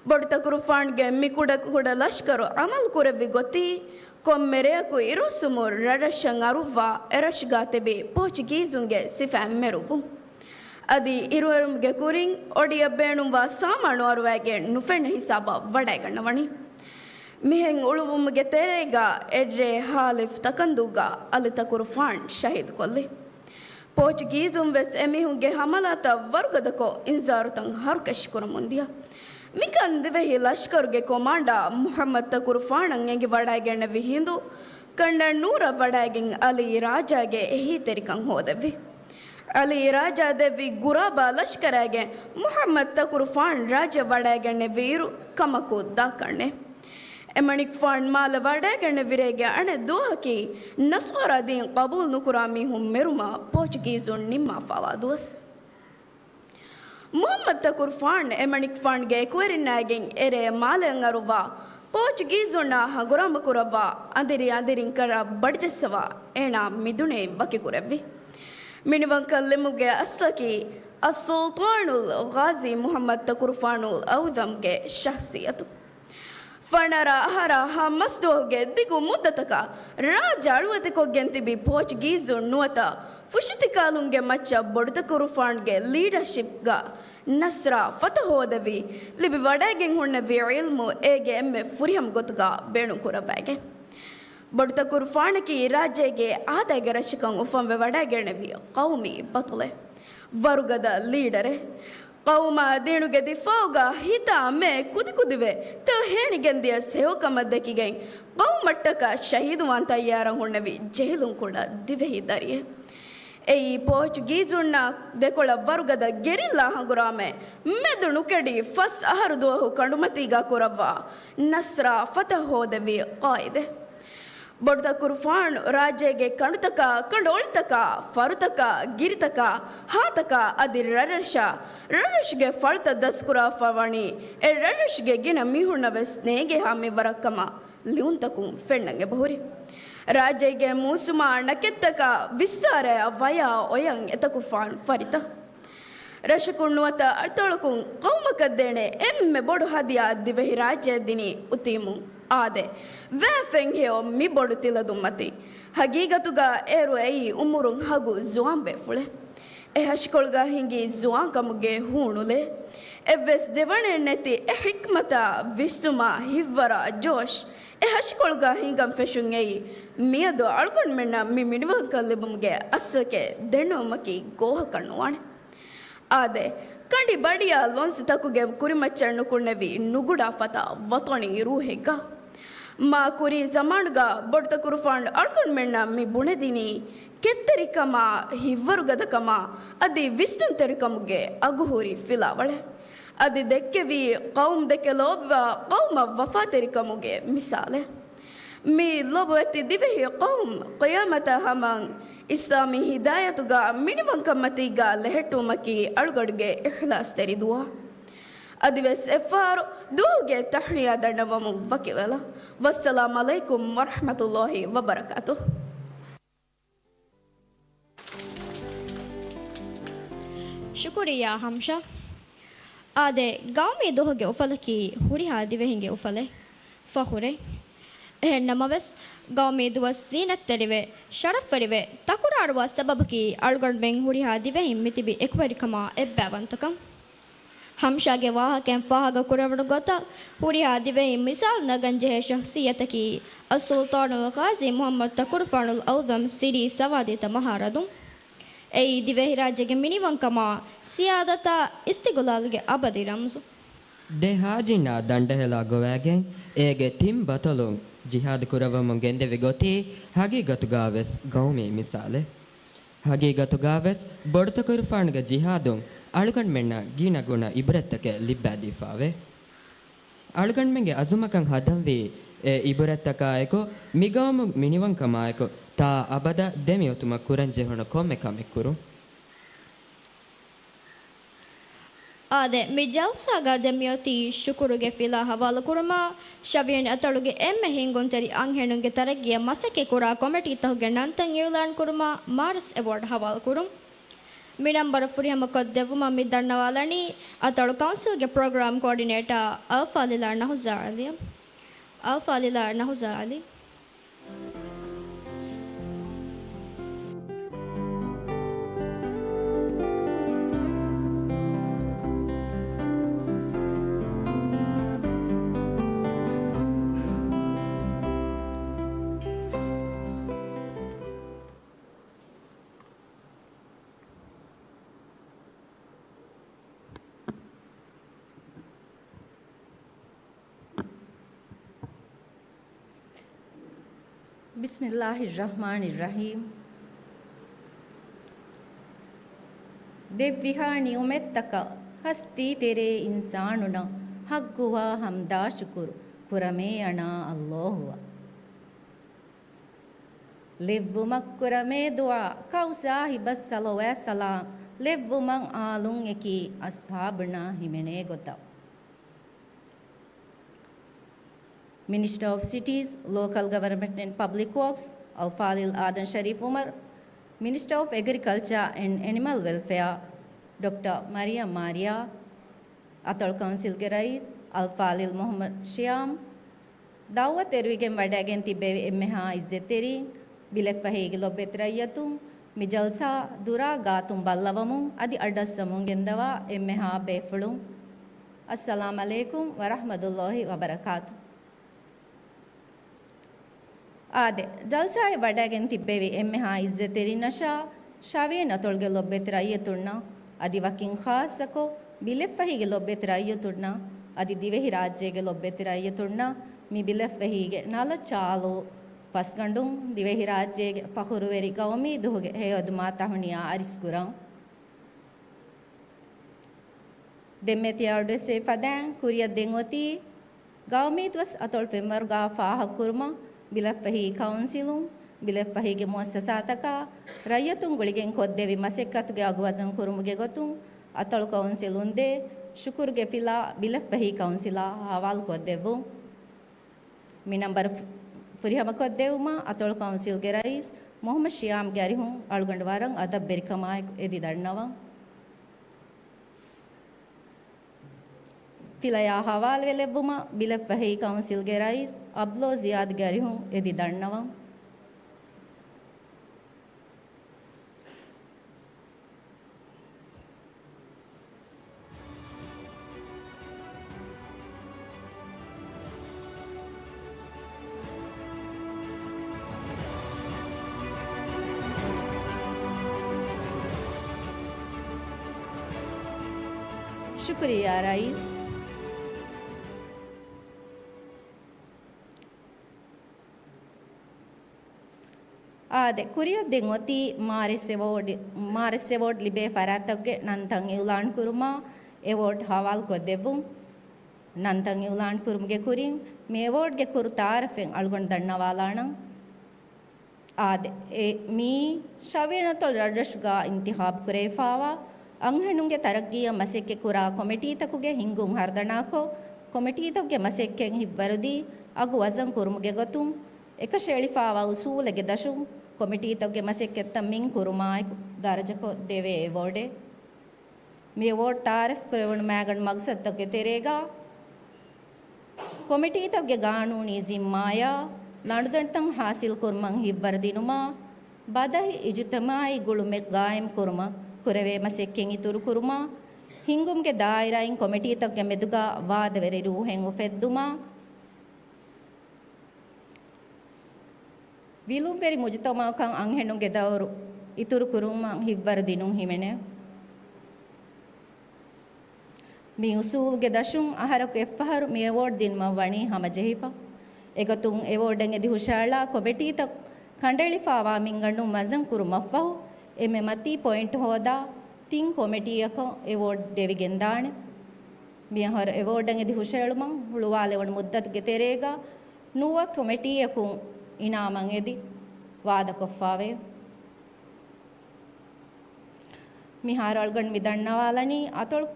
ބޮޑުތަކުރުފާނުގެ މި ކުޑަކުޑަ ލަޝްކަރު އަމަލުކުރެއްވި ގޮތީ، ކޮންމެ ރެޔަކު އިރުއޮއްސުމުން ރަށްރަށަށް އަރުއްވާ އެރަށުގާ ތިބި ޕޯޗުގީޒުންގެ ސިފައިން މެރުއްވުން. އަދި އިރުއެރުމުގެ ކުރިން އޮޑިއަށް ބޭނުންވާ ސާމާނު އަރުވައިގެން ނުފެންނަ ހިސާބަށް ވަޑައިގަންނަވަނީ. މިހެން އުޅުއްވުމުގެ ތެރޭގަ އެއްރޭ ހއ. ތަކަންދޫގަ އަލި ތަކުރުފާން ޝަހީދުކޮށްލި. ޕޯޗުގީޒުން ވެސް އެމީހުންގެ ހަމަލާތައް ވަރުގަދަކޮށް އިންޒާރުތައް ހަރުކަށި ކުރަމުންދިޔަ. މިކަން ދިވެހި ލަޝްކަރުގެ ކޮމާންޑާ މުޙައްމަދު ތަކުރުފާނަށް އެނގިވަޑައިގެންނެވި ހިނދު، ކަންނަ ނޫރަށް ވަޑައިގެން އަލީ ރާޖާގެ އެހީތެރިކަން ހޯދެއްވި. އަލީ ރާޖާ ދެއްވި ގުރާބާ ލަޝްކަރާގެން މުޙައްމަދު ތަކުރުފާން ރާއްޖެ ވަޑައިގެންނެވިއިރު ކަމަކު ދާކަށްނެ. އެމަނިކުފާން މާލަ ވަޑައިގެންނެވިރޭގެ އަނެއް ދުވަހަކީ ނަޞާރާ ދީން ޤަބޫލު ނުކުރާ މީހުން މެރުމަށް ޕޯޗުގީޒުން ނިންމާފާވާ ދުވަސް. މުޙައްމަދު ތަކުރުފާން އެމަނިކުފާންގެ އެކުވެރިންނާގެން އެރޭ މާލެއަށް އަރުއްވާ، ޕޯޗުގީޒުންނާ ހަނގުރާމަކުރައްވާ، އަނދިރި އަނދިރިން ކަރަށް ބަޑިޖައްސަވާ، އޭނާ މިދުނިޔެއިން ވަކިކުރެއްވި. މިނިވަންކަން ލެއްމުގެ އަސްލަކީ، އައްސުލްޠާނުލް ޣާޒީ މުޙައްމަދު ތަކުރުފާނުލް އަޢުޡަމްގެ ޝަޚްޞިއްޔަތު. ފަނަރަ އަހަރާ ހަ މަސްދުވަހުގެ ދިގު މުއްދަތަކަށް ރާއްޖެ އަޅުވެތިކޮށްގެން ތިބި ޕޯޗުގީޒުން ނުވަތަ ފުށިތިކާލުންގެ މައްޗަށް ބޮޑުތަކުރުފާންގެ ލީޑަޝިޕްގަ ނަޞްރާ ފަތަ ހޯދެވި، ލިބި ވަޑައިގެން ހުންނެވި ޢިލްމު އޭގެ އެންމެ ފުރިހަމަ ގޮތުގަ ބޭނުން ކުރައްވައިގެން. ބޮޑުތަކުރުފާނަކީ ރާއްޖޭގެ އާދައިގެ ރަށަކަށް އުފަންވެ ވަޑައިގެންނެވި ޤައުމީ ބަޠުލެއް. ވަރުގަދަ ލީޑަރެއް. ޤައުމާ ދީނުގެ ދިފާޢުގަ ހިތާ މޭ ކުދިކުދިވެ ތެޔޮ ހޭނިގެންދިޔަސް ހެޔޮކަމަށް ދެކިގެން ޤައުމަށްޓަކާ ޝަހީދުވާން ތައްޔާރަށް ހުންނެވި ޖެހިލުން ކުޑަ ދިވެހި ދަރިއެއް. އެއީ ޕޯޗުގީޒުންނާ ދެކޮޅަށް ވަރުގަދަ ގެރިއްލާ ހަނގުރާމަ މެދު ނުކެޑި ފަސް އަހަރު ދުވަހު ކަނޑުމަތީގަ ކުރައްވާ ނަޞްރާ ފަތަ ހޯދެވި ޤާއިދެއް. ބޮޑުތަކުރުފާނު ރާއްޖޭގެ ކަނޑުތަކާ، ކަނޑު އޮޅިތަކާ، ފަރުތަކާ، ގިރިތަކާ، ހާތަކާ އަދި ރަށްރަށާ، ރަށްރަށުގެ ފަޅުތައް ދަސްކުރާފަ ވަނީ އެ ރަށްރަށުގެ ގިނަ މީހުންނަށް ވެސް ނޭނގޭހާ މިންވަރަށް ކަމަށް ލިޔުންތަކުން ފެންނަން އެބަހުރި. ރާއްޖޭގެ މޫސުމާ ނަކެއްތަކާ ވިއްސާރަޔާ ވަޔާ އޮޔަން އެތަކުފާން ފަރިތަ. ރަށަކުން ނުވަތަ އަތޮޅަކުން ޤައުމަކަށް ދޭނެ އެންމެ ބޮޑު ހަދިޔާ ދިވެހިރާއްޖެ ދިނީ އުތީމުން. އާދެ، ވައި ފެން ހެޔޮ މި ބޮޑު ތިލަދުންމަތިން. ހަގީގަތުގަ އޭރު އެއީ އުމުރުން ހަގު ޒުވާންބޭފުޅެއް. އެ ހަށިކޮޅުގަ ހިނގީ ޒުވާންކަމުގެ ހޫނުލެއް. އެއްވެސް ދެވަނައެއް ނެތި އެ ޙިކްމަތާ، ވިސްނުމާ، ހިތްވަރާ، ޖޯޝް، އެ ހަށިކޮޅުގާ ހިނގަން ފެށުން އެއީ، މިއަދު އަޅުގަނޑުމެންނަށް މި މިނިވަންކަން ލިބުމުގެ އަސްލަކެއް ދެނެވުމަކީ ގޯހަކަށް ނުވާނެ. އާދެ، ކަނޑި ބަޑިޔާ ލޮންސް ތަކުގެ ކުރިމައްޗަށް ނުކުންނެވި ނުގުޑާ ފަތާ ވަޠަނީ ރޫހެއްގަ. މާ ކުރީ ޒަމާނުގަ ބޮޑުތަކުރުފާނު އަޅުގަނޑުމެންނަށް މި ބުނެދިނީ، ކެތްތެރިކަމާ، ހިތްވަރުގަދަކަމާ، އަދި ވިސްނުންތެރިކަމުގެ އަގުހުރި ފިލާވަޅެއް. އަދި ދެއްކެވީ، ޤައުމު ދެކެ ލޯބިވާ ޤައުމަށް ވަފާތެރިކަމުގެ މިސާލެއް. މި ލޮބުވެތި ދިވެހި ޤައުމު ޤިޔާމަތާ ހަމަ އިސްލާމީ ހިދާޔަތުގަ މިނިވަންކަންމަތީގަ ލެހެއްޓުމަކީ އަޅުގަޑުގެ އިޚްލާޞްތެރި ދުޢާ. އަދިވެސް އެއްފަހަރު ދުޢާގެ ތަހްނިޔާ ދަންނަވަމުން ވަކިވެލަ. ވައްސަލާމް ޢަލައިކުމް ވަރަޙްމަތުﷲި ވަބަރަކާތުހު. ޝުކުރިއްޔާ ހަމްޝާ. އާދެ، ގައުމީ ދުވަހުގެ އުފަލަކީ ހުރިހާ ދިވެހިންގެ އުފަލެއް. ފަޚުރެއް. އެހެން ނަމަވެސް، ގައުމީ ދުވަސް ޒީނަތްތެރިވެ، ޝަރަފްވެރިވެ، ތަކުރާރުވާ ސަބަބަކީ އަޅުގަނޑުމެން ހުރިހާ ދިވެހިން މިތިބި އެކުވެރިކަމާ އެއްބައިވަންތަކަން. ހަމްޝާގެ ވާހަކައިން ފާހަގަކުރެވުނު ގޮތަށް، ހުރިހާ ދިވެހިން މިސާލު ނަގަން ޖެހޭ ޝަޚްޞިއްޔަތަކީ އައްސުލްޠާނުލް ޤާޟީ މުޙައްމަދު ތަކުރުފާނުލް އަޢުޡަމް ސިރީ ސަވާދީތަ މަހާރަދުން. އެއީ ދިވެހިރާއްޖޭގެ މިނިވަންކަމާ، ސިޔާދަތާ، އިސްތިޤުލާލުގެ އަބަދި ރަމްޒު. ދެ ހާޖިންނާ ދަނޑަހެލާ ގޮވައިގެން އޭގެ ތިން ބަޠަލުން ޖިހާދު ކުރައްވަމުން ގެންދެވި ގޮތީ ހަގީގަތުގާވެސް ގައުމީ މިސާލެއް. ހަގީގަތުގާވެސް ބޮޑުތަކުރުފާނުގެ ޖިހާދުން އަޅުގަނޑުމެންނަށް ގިނަގުނަ އިބްރަތްތަކެއް ލިއްބައިދީފާވޭ. އަޅުގަނޑުމެންގެ އަޒުމަކަށް ހަދަންވީ އެ އިބުރަތްތަކާއެކު، މިގައުމު މިނިވަންކަމާއެކު ތާ އަބަދަށް ދެމިއޮތުމަށް ކުރަންޖެހުނު ކޮންމެ ކަމެއް ކުރުން. އާދެ، މި ޖަލްސާގަ ދެމިއޮތީ ޝުކުރުގެ ފިލާ ހަވާލުކުރުމާ، ޝަވިޔަނި އަތޮޅުގެ އެންމެ ހިންގުންތެރި އަންހެނުންގެ ތަރައްގީއަށް މަސައްކަތްކުރާ ކޮމިޓީތަކުގެ ނަންތައް އިއުލާންކުރުމާ، މާރަސް އެވޯޑް ހަވާލުކުރުން. މި ނަންބަރު ފުރިހަމަ ކޮށްދެއްވުމަށް މި ދަންނަވާލަނީ، އަތޮޅު ކައުންސިލްގެ ޕްރޮގްރާމް ކޯޑިނޭޓާ އަލްފާޟިލާ ނަހުޒާ ޢަލީ. އަލްފާޟިލާ ނަހުޒާ ޢަލީ. ބިސްމިއްލާހިއްރަޙްމާނިއްރަޙީމް. ދެއްވިހާ ނިޢުމަތްތަކަށް ހަސްތީތެރޭ އިންސާނުންނަށް ޙައްޤުވާ ޙަމްދާ ޝުކުރު ކުރަމޭ އަނާ އައްލާހުއަށް. ލެއްވުމަށް ކުރަމޭ ދުޢާ ކައު ސާހިބަށް ޞަލަވާތް ސަލާމް ލެއްވުމަށް އާލުން އެކީ އަޞްޙާބުންނާ ހިމެނޭ ގޮތަށް. މިނިސްޓަރ އޮފް ސިޓީސް، ލޯކަލް ގަވަރމަންޓް އެންޑް ޕަބްލިކް ވޯކްސް، އަލްފާޟިލް އާދަން ޝަރީފް އުމަރު، މިނިސްޓަރ އޮފް އެގްރިކަލްޗާ އެންޑް އެނިމަލް ވެލްފެއާ، ޑޮކްޓަރ މަރިޔަމް މާރިޔާ، އަތޮޅު ކައުންސިލްގެ ރައީސް އަލްފާޟިލް މުޙައްމަދު ޝިޔާމް، ދަޢުވަތު އެރުވިގެން ވަޑައިގެން ތިއްބެވި އެންމެހާ އިއްޒަތްތެރިން، ބިލެއްފަހީގެ ލޮބުވެތި ރައްޔިތުން، މި ޖަލްސާ ދުރާ ގާތުން ބައްލަވަމުން އަދި އަޑައްސަމުން ގެންދަވާ އެންމެހާ ބޭފުޅުން، އައްސަލާމް ޢަލައިކުމް ވަރަޙްމަތުﷲި ވަބަރަކާތު. އާދެ، ޖަލްސާއެއް ވަޑައިގެން ތިއްބެވި އެންމެހާ އިއްޒަތްތެރިންނަށާ، ޝަވިޔަނި އަތޮޅުގެ ލޮބުވެތި ރައްޔިތުންނަށް، އަދި ވަކިން ޚާއްޞަކޮށް، ބިލެއްފަހީގެ ލޮބުވެތި ރައްޔިތުންނަށް، އަދި ދިވެހިރާއްޖޭގެ ލޮބުވެތި ރައްޔިތުންނަށް، މި ބިލެއްފަހީގެ ނަލަ ޗާލު ފަސްގަނޑުން ދިވެހިރާއްޖޭގެ ފަޚުރުވެރި ގައުމީ ދުވަހުގެ ހެޔޮއެދުމާ ތަހުނިޔާ އަރިސްކުރަން. ދެންމެ ތިޔަ އަޑުއެއްސެވި ފަދައިން ކުރިއަށް ދެން އޮތީ، ގައުމީ ދުވަސް އަތޮޅު ފެންވަރުގާ ފާހަގަކުރުމަށް، ބިލެއްފަހީ ކައުންސިލުން، ބިލެއްފަހީގެ މުއައްސަސާތަކާ، ރައްޔިތުން ގުޅިގެން ކޮށްދެވި މަސައްކަތުގެ އަގު ވަޒަން ކުރުމުގެ ގޮތުން، އަތޮޅު ކައުންސިލުން ދޭ ޝުކުރުގެ ފިލާ ބިލެއްފަހީ ކައުންސިލާ ހަވާލުކޮށްދެއްވުން. މި ނަންބަރު ފު-، ފުރިހަމަ ކޮށްދެއްވުމަށް އަތޮޅު ކައުންސިލްގެ ރައީސް މުޙައްމަދު ޝިޔާމްގެ އަރިހުން އަޅުގަނޑު ވަރަށް އަދަބްވެރިކަމާއެކު އެދި ދަންނަވަން. ފިލަޔާ ހަވާލުވެލެއްވުމަށް ބިލެއްފަހީ ކައުންސިލްގެ ރައީސް އަބްލޯ ޒިޔާދްގެ އަރިހުން އެދި ދަންނަވަން. ޝުކުރިއްޔާ ރައީސް. އާދެ، ކުރިއަށް ދެން އޮތީ މާރިސް އެވޯޑް، މާރިސް އެވޯޑް ލިބޭ ފަރާތްތަކުގެ ނަންތައް އިއުލާން ކުރުމާ، އެވޯޑް ހަވާލު ކޮށްދެއްވުން. ނަންތައް އިއުލާން ކުރުމުގެ ކުރިން، މި އެވޯޑްގެ ކުރު ތާރަފެން އަޅުގަނޑު ދަންނަވާލާނަން. އާދެ، އެ، މިއީ ޝަވިޔަނި އަތޮޅު ރަށްރަށުގާ އިންތިޚާބު ކުރެވިފާވާ އަންހެނުންގެ ތަރައްގީއަށް މަސައްކަތް ކުރާ ކޮމިޓީތަކުގެ ހިންގުން ހަރުދަނާކޮށް، ކޮމިޓީތަކުގެ މަސައްކަތް ހިތްވަރުދީ އަގު ވަޒަން ކުރުމުގެ ގޮތުން، އެކަށައެޅިފާވާ އުސޫލެއްގެ ދަށުން ކޮމިޓީތަކުގެ މަސައްކަތްތައް މިން ކުރުމާއެކު ދަރަޖަކޮށް ދެވޭ އެވޯޑެއް. މި އެވޯޑް ތާރަފް ކުރެވުނު މައިގަނޑު މަގުސަދުތަކުގެ ތެރޭގަ، ކޮމިޓީތަކުގެ ގާނޫނީ ޒިންމާޔާ، ލަނޑުދަނޑުތައް ހާސިލް ކުރުމަށް ހިތްވަރު ދިނުމާ، ބަދަހި އިޖުތިމާއީ ގުޅުމެއް ގާއިމް ކުރުމަށް ކުރެވޭ މަސައްކަތް އިތުރު ކުރުމާ، ހިންގުމުގެ ދާއިރާއިން ކޮމިޓީތަކުގެ މެދުގަ ވާދަވެރި ރޫހެއް އުފެއްދުމާ، ވިލުންވެރި މުޖުތަމަޢަކަށް އަންހެނުންގެ ދައުރު އިތުރު ކުރުމަށް ހިތްވަރު ދިނުން ހިމެނޭ. މި އުސޫލުގެ ދަށުން އަހަރަކު އެއްފަހަރު މި އެވޯޑް ދިނުމަށް ވަނީ ހަމަޖެހިފަ. އެގޮތުން އެވޯޑެއް އެދި ހުށައަޅާ ކޮމިޓީތައް ކަނޑައެޅިފާވާ މިންގަނޑުން ވަޒަން ކުރުމަށްފަހު، އެންމެ މަތީ ޕޮއިންޓް ހޯދާ ތިން ކޮމިޓީއަކަށް އެވޯޑް ދެވިގެންދާނެ. މިއަހަރު އެވޯޑް އެދި ހުށައެޅުމަށް ހުޅުވާލެވުނު މުއްދަތުގެ ތެރޭގަ ނުވަ ކޮމިޓީއަކުން އިނާމަށް އެދި ވާދަކޮށްފާވޭ. މިހާރު އަޅުގަނޑު މި ދަންނަވާލަނީ އަތޮޅު،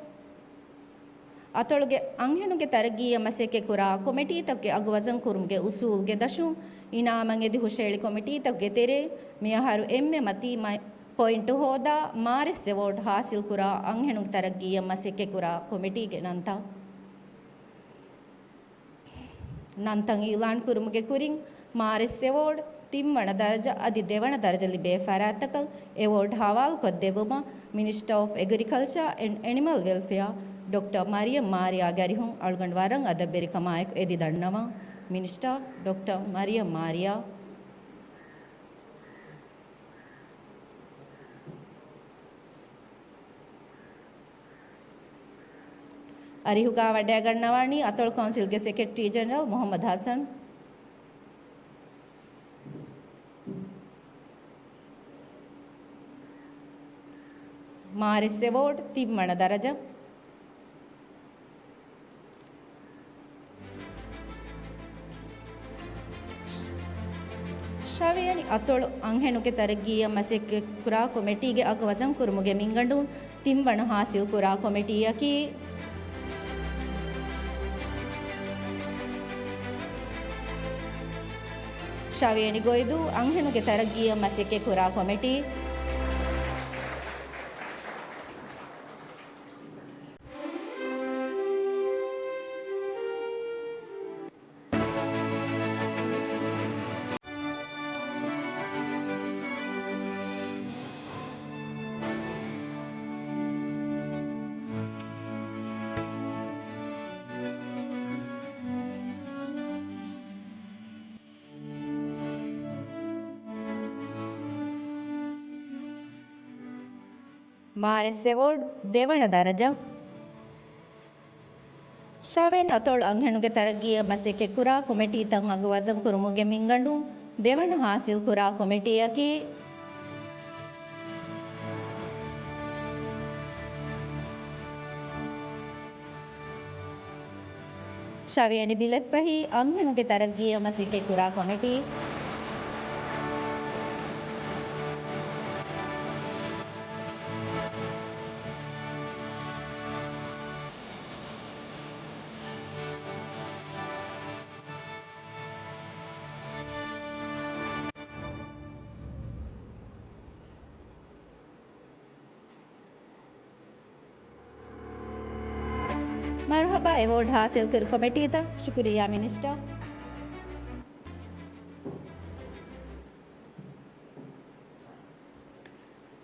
އަތޮޅުގެ އަންހެނުގެ ތަރައްގީއަށް މަސައްކަތް ކުރާ ކޮމިޓީތަކުގެ އަގު ވަޒަން ކުރުމުގެ އުސޫލުގެ ދަށުން އިނާމަށް އެދި ހުށައެޅި ކޮމިޓީތަކުގެ ތެރޭ މިއަހަރު އެންމެ މަތީ މަ-، ޕޮއިންޓު ހޯދާ މާރިސް އެވޯޑް ހާސިލް ކުރާ އަންހެނުގެ ތަރައްގީއަށް މަސައްކަތް ކުރާ ކޮމިޓީގެ ނަންތައް. ނަންތައް އިއުލާން ކުރުމުގެ ކުރިން، މާރިސް އެވޯޑް ތިންވަނަ ދަރަޖަ އަދި ދެވަނަ ދަރަޖަ ލިބޭ ފަރާތްތަކަށް އެވޯޑް ހަވާލުކޮށްދެއްވުމަށް މިނިސްޓަރ އޮފް އެގްރިކަލްޗާ އެންޑް އެނިމަލް ވެލްފެއާ ޑޮކްޓަރ މަރިޔަމް މާރިޔާގެ އަރިހުން އަޅުގަނޑު ވަރަށް އަދަބުވެރިކަމާއެކު އެދި ދަންނަވަން. މިނިސްޓަރ ޑޮކްޓަރ މަރިޔަމް މާރިޔާ. އަރިހުގާ ވަޑައިގަންނަވާނީ އަތޮޅު ކައުންސިލްގެ ސެކްރެޓަރީ ޖެނެރަލް މުޙައްމަދު ޙަސަން. މާރިސް އެވޯޑް ތިންވަނަ ދަރަޖަ. ޝަވިޔަނި އަތޮޅު އަންހެނުގެ ތަރައްގީއަށް މަސައްކަތް ކުރާ ކޮމިޓީގެ އަގު ވަޒަން ކުރުމުގެ މިންގަނޑުން ތިންވަނަ ހާސިލް ކުރާ ކޮމިޓީއަކީ، ޝަވިޔަނި ގޮއިދޫ އަންހެނުގެ ތަރައްގީއަށް މަސައްކަތް ކުރާ ކޮމިޓީ. މާރިސް އެވޯޑް ދެވަނަ ދަރަޖަ. ޝަވިޔަނި އަތޮޅު އަންހެނުގެ ތަރައްގީއަށް މަސައްކަތް ކުރާ ކޮމިޓީތައް އަގު ވަޒަން ކުރުމުގެ މިންގަނޑުން ދެވަނަ ހާސިލް ކުރާ ކޮމިޓީއަކީ، ޝަވިޔަނި ބިލެއްފަހި އަންހެނުގެ ތަރައްގީއަށް މަސައްކަތް ކުރާ ކޮމިޓީ. މަރުޙަބާ އެވޯޑް ހާސިލްކުރި ކޮމިޓީތައް. ޝުކުރިއްޔާ މިނިސްޓަރ.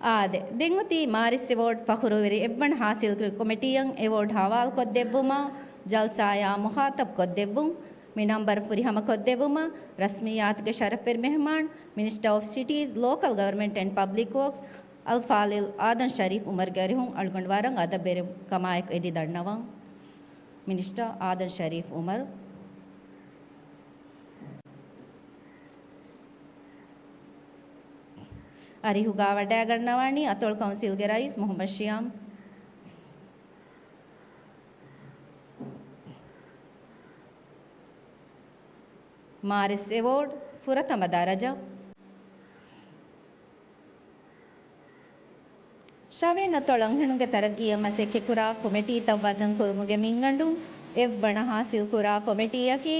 އާދެ، ދެން އޮތީ މާރިސް އެވޯޑް ފަޚުރުވެރި އެއްވަނަ ހާސިލްކުރި ކޮމިޓީއަށް އެވޯޑް ހަވާލުކޮށްދެއްވުމާ، ޖަލްސާޔާ މުޚާޠަބުކޮށްދެއްވުން. މި ނަންބަރު ފުރިހަމަކޮށްދެއްވުމަށް ރަސްމިއްޔާތުގެ ޝަރަފްވެރި މެހުމާން، މިނިސްޓަރ އޮފް ސިޓީޒް، ލޯކަލް ގަވަރމަންޓް އެންޑް ޕަބްލިކް ވޯކްސް، އަލްފާޟިލް އާދަމް ޝަރީފް ޢުމަރުގެ އަރިހުން އަޅުގަނޑު ވަރަށް އަދަބުވެރިކަމާއެކު އެދި ދަންނަވަން. މިނިސްޓަރ އާދަމް ޝަރީފް ޢުމަރު. އަރިހުގަ ވަޑައިގަންނަވާނީ އަތޮޅު ކައުންސިލްގެ ރައީސް މުޙައްމަދު ޝިޔާމް. މާރިސް އެވޯޑް، ފުރަތަމަ ދަރަޖަ. ޝަވިޔަނި އަތޮޅު އަންހެނުންގެ ތަރައްގީއަށް މަސައްކަތްކުރާ ކޮމިޓީތައް ވަޒަންކުރުމުގެ މިންގަނޑު އެއްވަނަ ހާސިލްކުރާ ކޮމިޓީއަކީ،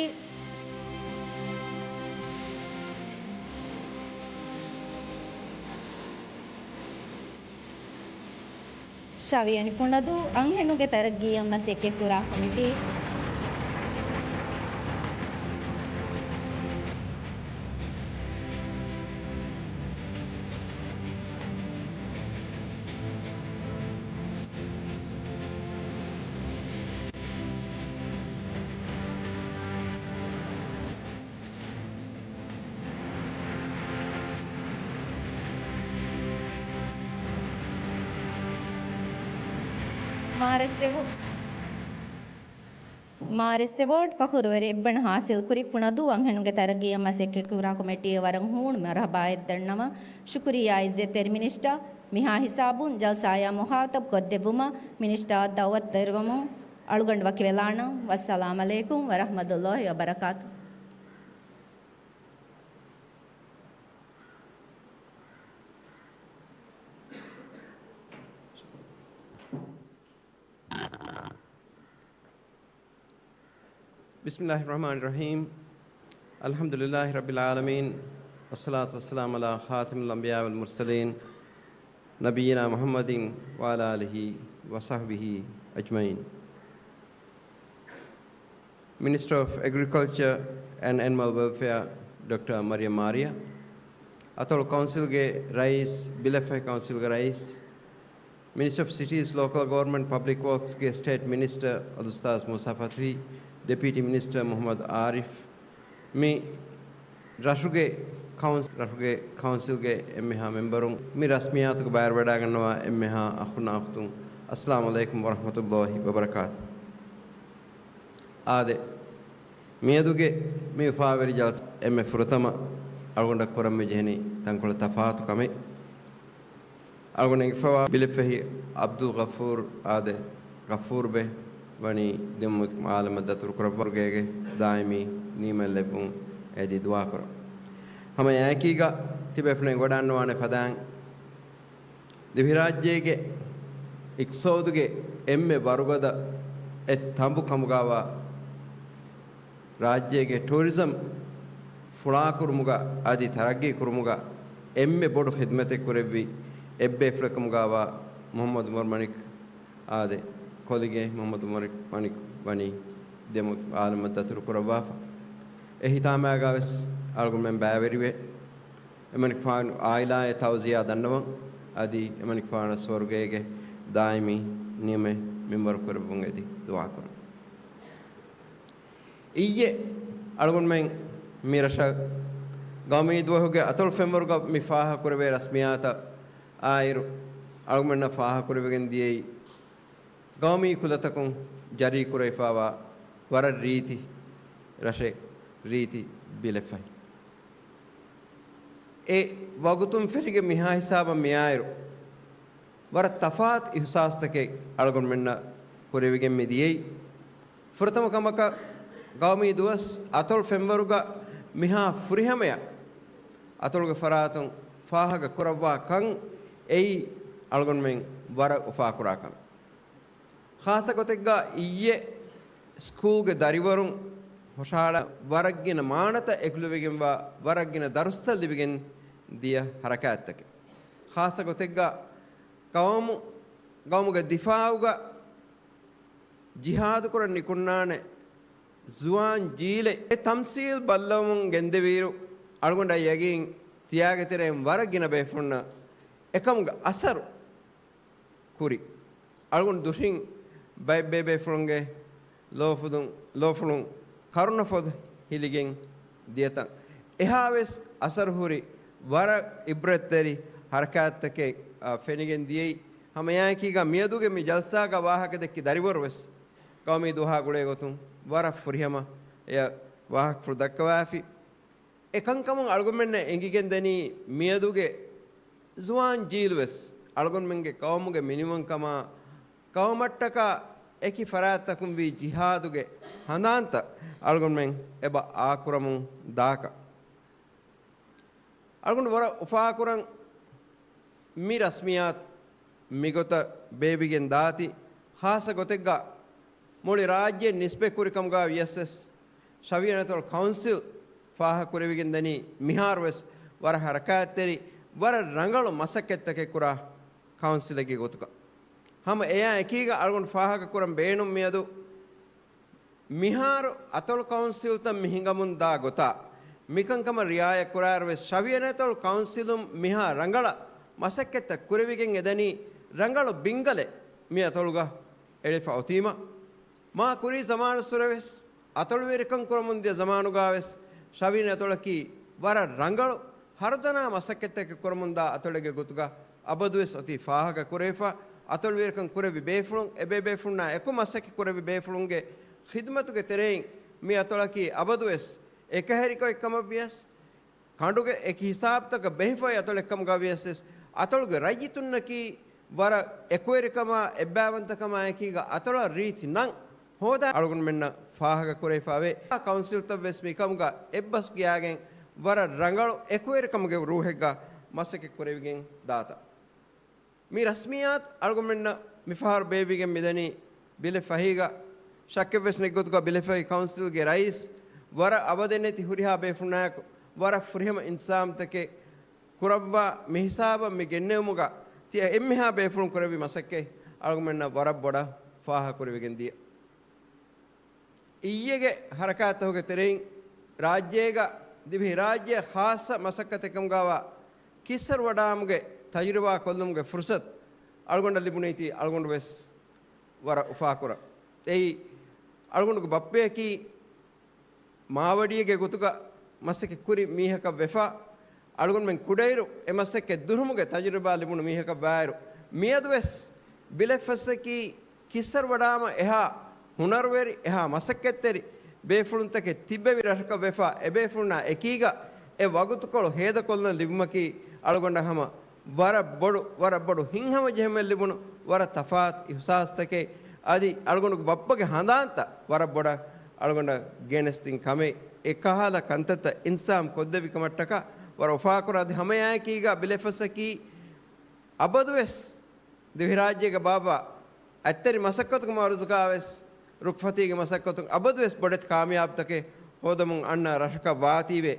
ޝަވިޔަނި ފުނަދޫ އަންހެނުންގެ ތަރައްގީއަށް މަސައްކަތްކުރާ ކޮމިޓީ. މާރިސް އެވޯ-، މާރިސް އެވޯޑް ފަޚުރުވެރި އެއްވަނަ ހާސިލްކުރި ފުނަދޫ އަންހެނުންގެ ތަރައްގީއަށް މަސައްކަތްކުރާ ކޮމިޓީއަށް ވަރަށް ހޫނު މަރުޙަބާއެއް ދަންނަވަން. ޝުކުރިއްޔާ ޢިއްޒަތްތެރި މިނިސްޓަރ، މިހާ ހިސާބުން ޖަލްސާއާ މުޚާޠަބް ކޮށްދެއްވުމަށް މިނިސްޓަރ ދަޢުވަތު ދެއްވަމުން އަޅުގަނޑު ވަކިވެލާނަން. ވައްސަލާމް ޢަލައިކުމް ވަރަޙްމަތުﷲ ވަބަރަކާތު. بسم الله الرحمن الرحيم. الحمد لله رب العالمين. والصلاة والسلام على خاتم الأنبياء والمرسلين. نبينا محمد وعلى آله وصحبه أجمعين. Minister of Agriculture and Animal Welfare, ޑޮކްޓަރ މަރިޔަމް މާރިޔާ، އަތޮޅު ކައުންސިލްގެ ރައީސް، ބިލެއްފަހި ކައުންސިލްގެ ރައީސް، Minister of Cities Local Government Public Works ގެ ސްޓޭޓް މިނިސްޓަރ އަލްއުސްތާޛް މޫސާ ފަތުޙީ، ޑެޕިއުޓީ މިނިސްޓަރ މުޙައްމަދު އާރިފް، މި ރަށުގެ ކައުންސި-، ރަށުގެ ކައުންސިލްގެ އެންމެހާ މެމްބަރުން، މި ރަސްމިއްޔާތުގަ ބައިވެރިވަޑައިގަންނަވާ އެންމެހާ އަޚުންނާ އުޚްތުން، އައްސަލާމު ޢަލައިކުމް ވަރަޙްމަތުﷲ ވަބަރަކާތު. އާދެ، މިއަދުގެ މި އުފާވެރި ޖަލްސާ އެންމެ ފުރަތަމަ އަޅުގަނޑަށް ކުރަން މި ޖެހެނީ ތަންކޮޅެއް ތަފާތު ކަމެއް. އަޅުގަނޑު އެނގިފަވާ ބިލެއްފަހި ޢަބްދުލް ޣަފޫރު، އާދެ، ޣަފޫރުބެ ވަނީ ދެމުމު ޢާލަމަށް ދަތުރުކުރައްވާ ގޭގެ ދާއިމީ ނިޢުމަތް ލެއްވުން އެދި ދުޢާކުރަން. ހަމަ އެއާއެކީގަ ތިބޭފުޅުން އެނގިވަޑައިގަންނަވާނެ ފަދައިން، ދިވެހިރާއްޖޭގެ އިޤްތިޞާދުގެ އެންމެ ވަރުގަދަ އެއް ތަނބު ކަމުގައިވާ، ރާއްޖޭގެ ޓޫރިޒަމް ފުޅާކުރުމުގަ އަދި ތަރައްގީ ކުރުމުގަ އެންމެ ބޮޑު ޚިދުމަތެއް ކުރެއްވި އެއްބޭފުޅެއް ކަމުގައިވާ މުޙައްމަދު ޢުމަރު މަނިކް، އާދެ، ކޮލިގޭ މުޙައްމަދު ޢުމަރު މަނިކް ވަނީ ދެމު ޢާލަމަށް ދަތުރު ކުރައްވާފަ. އެ ހިތާމައިގަ ވެސް އަޅުގަނޑުމެން ބައިވެރިވެ، އެމަނިކުފާނު ޢާއިލާއެއް ތަޢުޒިޔާ ދަންނަވަން، އަދި އެމަނިކުފާނަށް ސުވަރުގޭގެ ދާއިމީ ނިޢުމަތް މިންވަރު ކުރެއްވުން އެދި ދުޢާކުރަން. އިއްޔެ އަޅުގަނޑުމެން މި ރަށަށް ގައުމީ ދުވަހުގެ އަތޮޅު ފެންވަރުގަ މި ފާހަގަކުރެވޭ ރަސްމިއްޔާތަށް އާއިރު، އަޅުގަނޑުމެންނަށް ފާހަގަކުރެވިގެން ދިޔައީ ގައުމީ ކުލަތަކުން ޖަރީކުރެވިފައިވާ ވަރަށް ރީތި ރަށެއް، ރީތި ބިލެއްފަހި. އެ ވަގުތުން ފެށިގެން މިހާ ހިސާބަށް މިއާއިރު، ވަރަށް ތަފާތު އިޙްސާސްތަކެއް އަޅުގަނޑުމެންނަށް ކުރެވިގެން މި ދިޔައީ. ފުރަތަމަ ކަމަކަށް، ގައުމީ ދުވަސް އަތޮޅު ފެންވަރުގަ މިހާ ފުރިހަމަޔަށް އަތޮޅުގެ ފަރާތުން ފާހަގަ ކުރައްވާ ކަން އެއީ އަޅުގަނޑުމެން ވަރަށް އުފާކުރާ ކަމެއް. ޚާއްޞަ ގޮތެއްގަ އިއްޔެ ސްކޫލްގެ ދަރިވަރުން ހުށަހަޅާ ވަރަށް ގިނަ މާނަތައް އެކުލެވިގެންވާ، ވަރަށް ގިނަ ދަރުސްތައް ލިބިގެން ދިޔަ ހަރަކާތްތަކެއް. ޚާއްޞަ ގޮތެއްގަ ގައުމު، ގައުމުގެ ދިފާޢުގަ ޖިހާދުކުރަން ނިކުންނާނެ ޒުވާން ޖީލެއް އެ ތަމްސީލް ބައްލަވަމުން ގެންދެވިއިރު، އަޅުގަނޑަށް ޔަގީން ތިޔާގެ ތެރެއިން ވަރަށް ގިނަ ބޭފުޅުންނަށް އެކަމުގެ އަސަރު ކުރި. އަޅުގަނޑު ދުށިން ބައެއް ބޭބޭފުޅުންގެ ލޯފުދުން، ލޯފުޅުން ކަރުނަފޮދު ހިލިގެން ދިޔަތަން. އެހާވެސް އަސަރުހުރި ވަރަށް އިބްރަތްތެރި ހަރަކާތްތަކެއް އާ، ފެނިގެން ދިޔައީ. ހަމައެއާއެކީގަ މިއަދުގެ މި ޖަލްސާގަ ވާހަކަ ދެއްކި ދަރިވަރު ވެސް ގައުމީ ދުވަހާ ގުޅޭ ގޮތުން ވަރަށް ފުރިހަމަ އެޔަށް ވާހަކަފުޅު ދައްކަވާފި. އެކަންކަމުން އަޅުގަނޑުމެންނަށް އެނގިގެންދަނީ މިއަދުގެ ޒުވާން ޖީލު ވެސް އަޅުގަނޑުމެންގެ ގައުމުގެ މިނިވަންކަމާ، ގައުމަށްޓަކާ އެކި ފަރާތްތަކުން ވީ ޖިހާދުގެ ހަނދާންތައް އަޅުގަނޑުމެން އެބަ އާކުރަމުން ދާކަށް. އަޅުގަނޑު ވަރަށް އުފާކުރަން މި ރަސްމިއްޔާތު މިގޮތަށް ބޭއްވިގެން ދާތީ، ޚާއްޞަ ގޮތެއްގަ މުޅި ރާއްޖެ ނިސްބަތް ކުރި ކަމުގަ ވިޔަސް ވެސް، ޝަވިޔަނި އަތޮޅު ކައުންސިލް ފާހަގަ ކުރެވިގެން ދަނީ މިހާރު ވެސް ވަރަށް ހަރަކާތްތެރި، ވަރަށް ރަނގަޅު މަސައްކަތްތަކެއް ކުރާ ކައުންސިލެއްގެ ގޮތުގަ. ހަމަ އެއާ އެކީގަ އަޅުގަނޑު ފާހަގަ ކުރަން ބޭނުން މިއަދު މިހާރު އަތޮޅު ކައުންސިލްތައް މި ހިނގަމުން ދާ ގޮތާ، މިކަންކަމަށް ރިއާޔަތް ކުރާއިރު ވެސް، ޝަވިޔަނި އަތޮޅު ކައުންސިލުން މިހާ ރަނގަޅަށް މަސައްކަތްތައް ކުރެވިގެން އެދަނީ ރަނގަޅު ބިންގަލެއް މި އަތޮޅުގަ އެޅިފަ އޮތީމަ. މާ ކުރީ ޒަމާނުއްސުރެ ވެސް، އަތޮޅުވެރިކަން ކުރަމުން ދިޔަ ޒަމާނުގަ ވެސް، ޝަވިޔަނި އަތޮޅަކީ ވަރަށް ރަނގަޅު ހަރުދަނާ މަސައްކަތްތަކެއް ކުރަމުންދާ އަތޮޅެއްގެ ގޮތުގަ އަބަދުވެސް އޮތީ ފާހަގަ ކުރެވިފަ. އަތޮޅުވެރިކަން ކުރެއްވި ބޭފުޅުން، އެބޭބޭފުޅުންނާ އެކު މަސައްކަތް ކުރެއްވި ބޭފުޅުންގެ ޚިދުމަތުގެ ތެރެއިން މި އަތޮޅަކީ އަބަދުވެސް އެކަހެރިކޮށް ކަމަށްވިޔަސް، ކަނޑުގެ އެކި ހިސާބުތަކަށް ބެހިފައި އަތޮޅެއްކަމުގަ ވިޔަސް، އަތޮޅުގެ ރައްޔިތުންނަކީ ވަރަށް އެކުވެރިކަމާ އެއްބާވަންތަކަމާ އެކީގަ އަތޮޅަށް ރީތި ނަން ހޯދާ އަޅުގަނޑުމެންނަށް ފާހަގަ ކުރެވިފައެވެ. ކައުންސިލްތައް ވެސް މިކަމުގަ އެއްބަސް ގިޔާގެން ވަރަށް ރަނގަޅު އެކުވެރިކަމުގެ ރޫހެއްގަ މަސައްކަތް ކުރެވިގެން ދާތަ. މި ރަސްމިއްޔާތު އަޅުގަނޑުމެންނަށް މިފަހަރު ބޭއްވިގެން މިދަނީ ބިލެއް ފަހީގަ. ޝައްކެއްވެސް ނެތްގޮތުގަ ބިލެއް ފަހި ކައުންސިލްގެ ރައީސް ވަރަށް އަވަދެއް ނެތި ހުރިހާ ބޭފުޅުންނާއެކު ވަރަށް ފުރިހަމަ އިންތިޒާމްތަކެއް ކުރައްވާ، މިހިސާބަށް މި ގެންނެވުމުގަ ތިޔަ އެންމެހާ ބޭފުޅުން ކުރެއްވި މަސައްކަތް އަޅުގަނޑުމެންނަށް ވަރަށް ބޮޑަށް ފާހަގަކުރެވިގެން ދިޔަ. އިއްޔެގެ ހަރަކާތްތަކުގެ ތެރެއިން ރާއްޖޭގަ ދިވެހިރާއްޖެ ޚާއްޞަ މަސައްކަތެއްކަމުގަވާ ކިއްސަރު ވަޑާމުގެ ތަޖުރިބާ ކޮށްލުމުގެ ފުރުސަތު އަޅުގަނޑަށް ލިބުނީތީ އަޅުގަނޑު ވެސް ވަރަށް އުފާކުރަން. އެއީ އަޅުގަނޑުގެ ބައްޕަޔަކީ މާވަޑިއެއްގެ ގޮތުގަ މަސައްކަތް ކުރި މީހަކަށް ވެފަ، އަޅުގަނޑުމެން ކުޑައިރު އެ މަސައްކަތް ދުރުމުގެ ތަޖުރިބާ ލިބުނު މީހަކަށް ވާއިރު، މިއަދު ވެސް ބިލެއްފަސްއަކީ ކިއްސަރު ވަޑާމަ އެހާ ހުނަރުވެރި، އެހާ މަސައްކަތްތެރި ބޭފުޅުންތަކެއް ތިއްބެވި ރަށަކަށް ވެފަ، އެބޭފުޅުންނާ އެކީގަ އެ ވަގުތުކޮޅު ހޭދަކޮށްލަން ލިބުމަކީ އަޅުގަނޑަށް ހަމަ ވަރަށް ބޮޑު، ވަރަށް ބޮޑު ހިތްހަމަޖެހުމެއް ލިބުނު ވަރަށް ތަފާތު އިހުސާސްތަކެއް. އަދި އަޅުގަނޑުގެ ބައްޕަގެ ހަނދާންތައް ވަރަށް ބޮޑަށް އަޅުގަނޑަށް ގެނެސްދިން ކަމެއް. އެ ކަހަލަ ކަންތައްތައް އިންތިޒާމް ކޮށްދެއްވި ކަމަށްޓަކާ ވަރަށް އުފާކުރަން. އަދި ހަމައެއާއެކީގަ ބިލެއްފަސްއަކީ އަބަދުވެސް ދިވެހިރާއްޖޭގެ ބާބާ އަތްތެރި މަސައްކަތުގެ މަރުޒުގަވެސް ރުކްފަތީގެ މަސައްކަތުން އަބަދުވެސް ބޮޑެތި ކާމިޔާބުތަކެއް ހޯދަމުން އަންނަ ރަށަކަށް ވާތީވެ،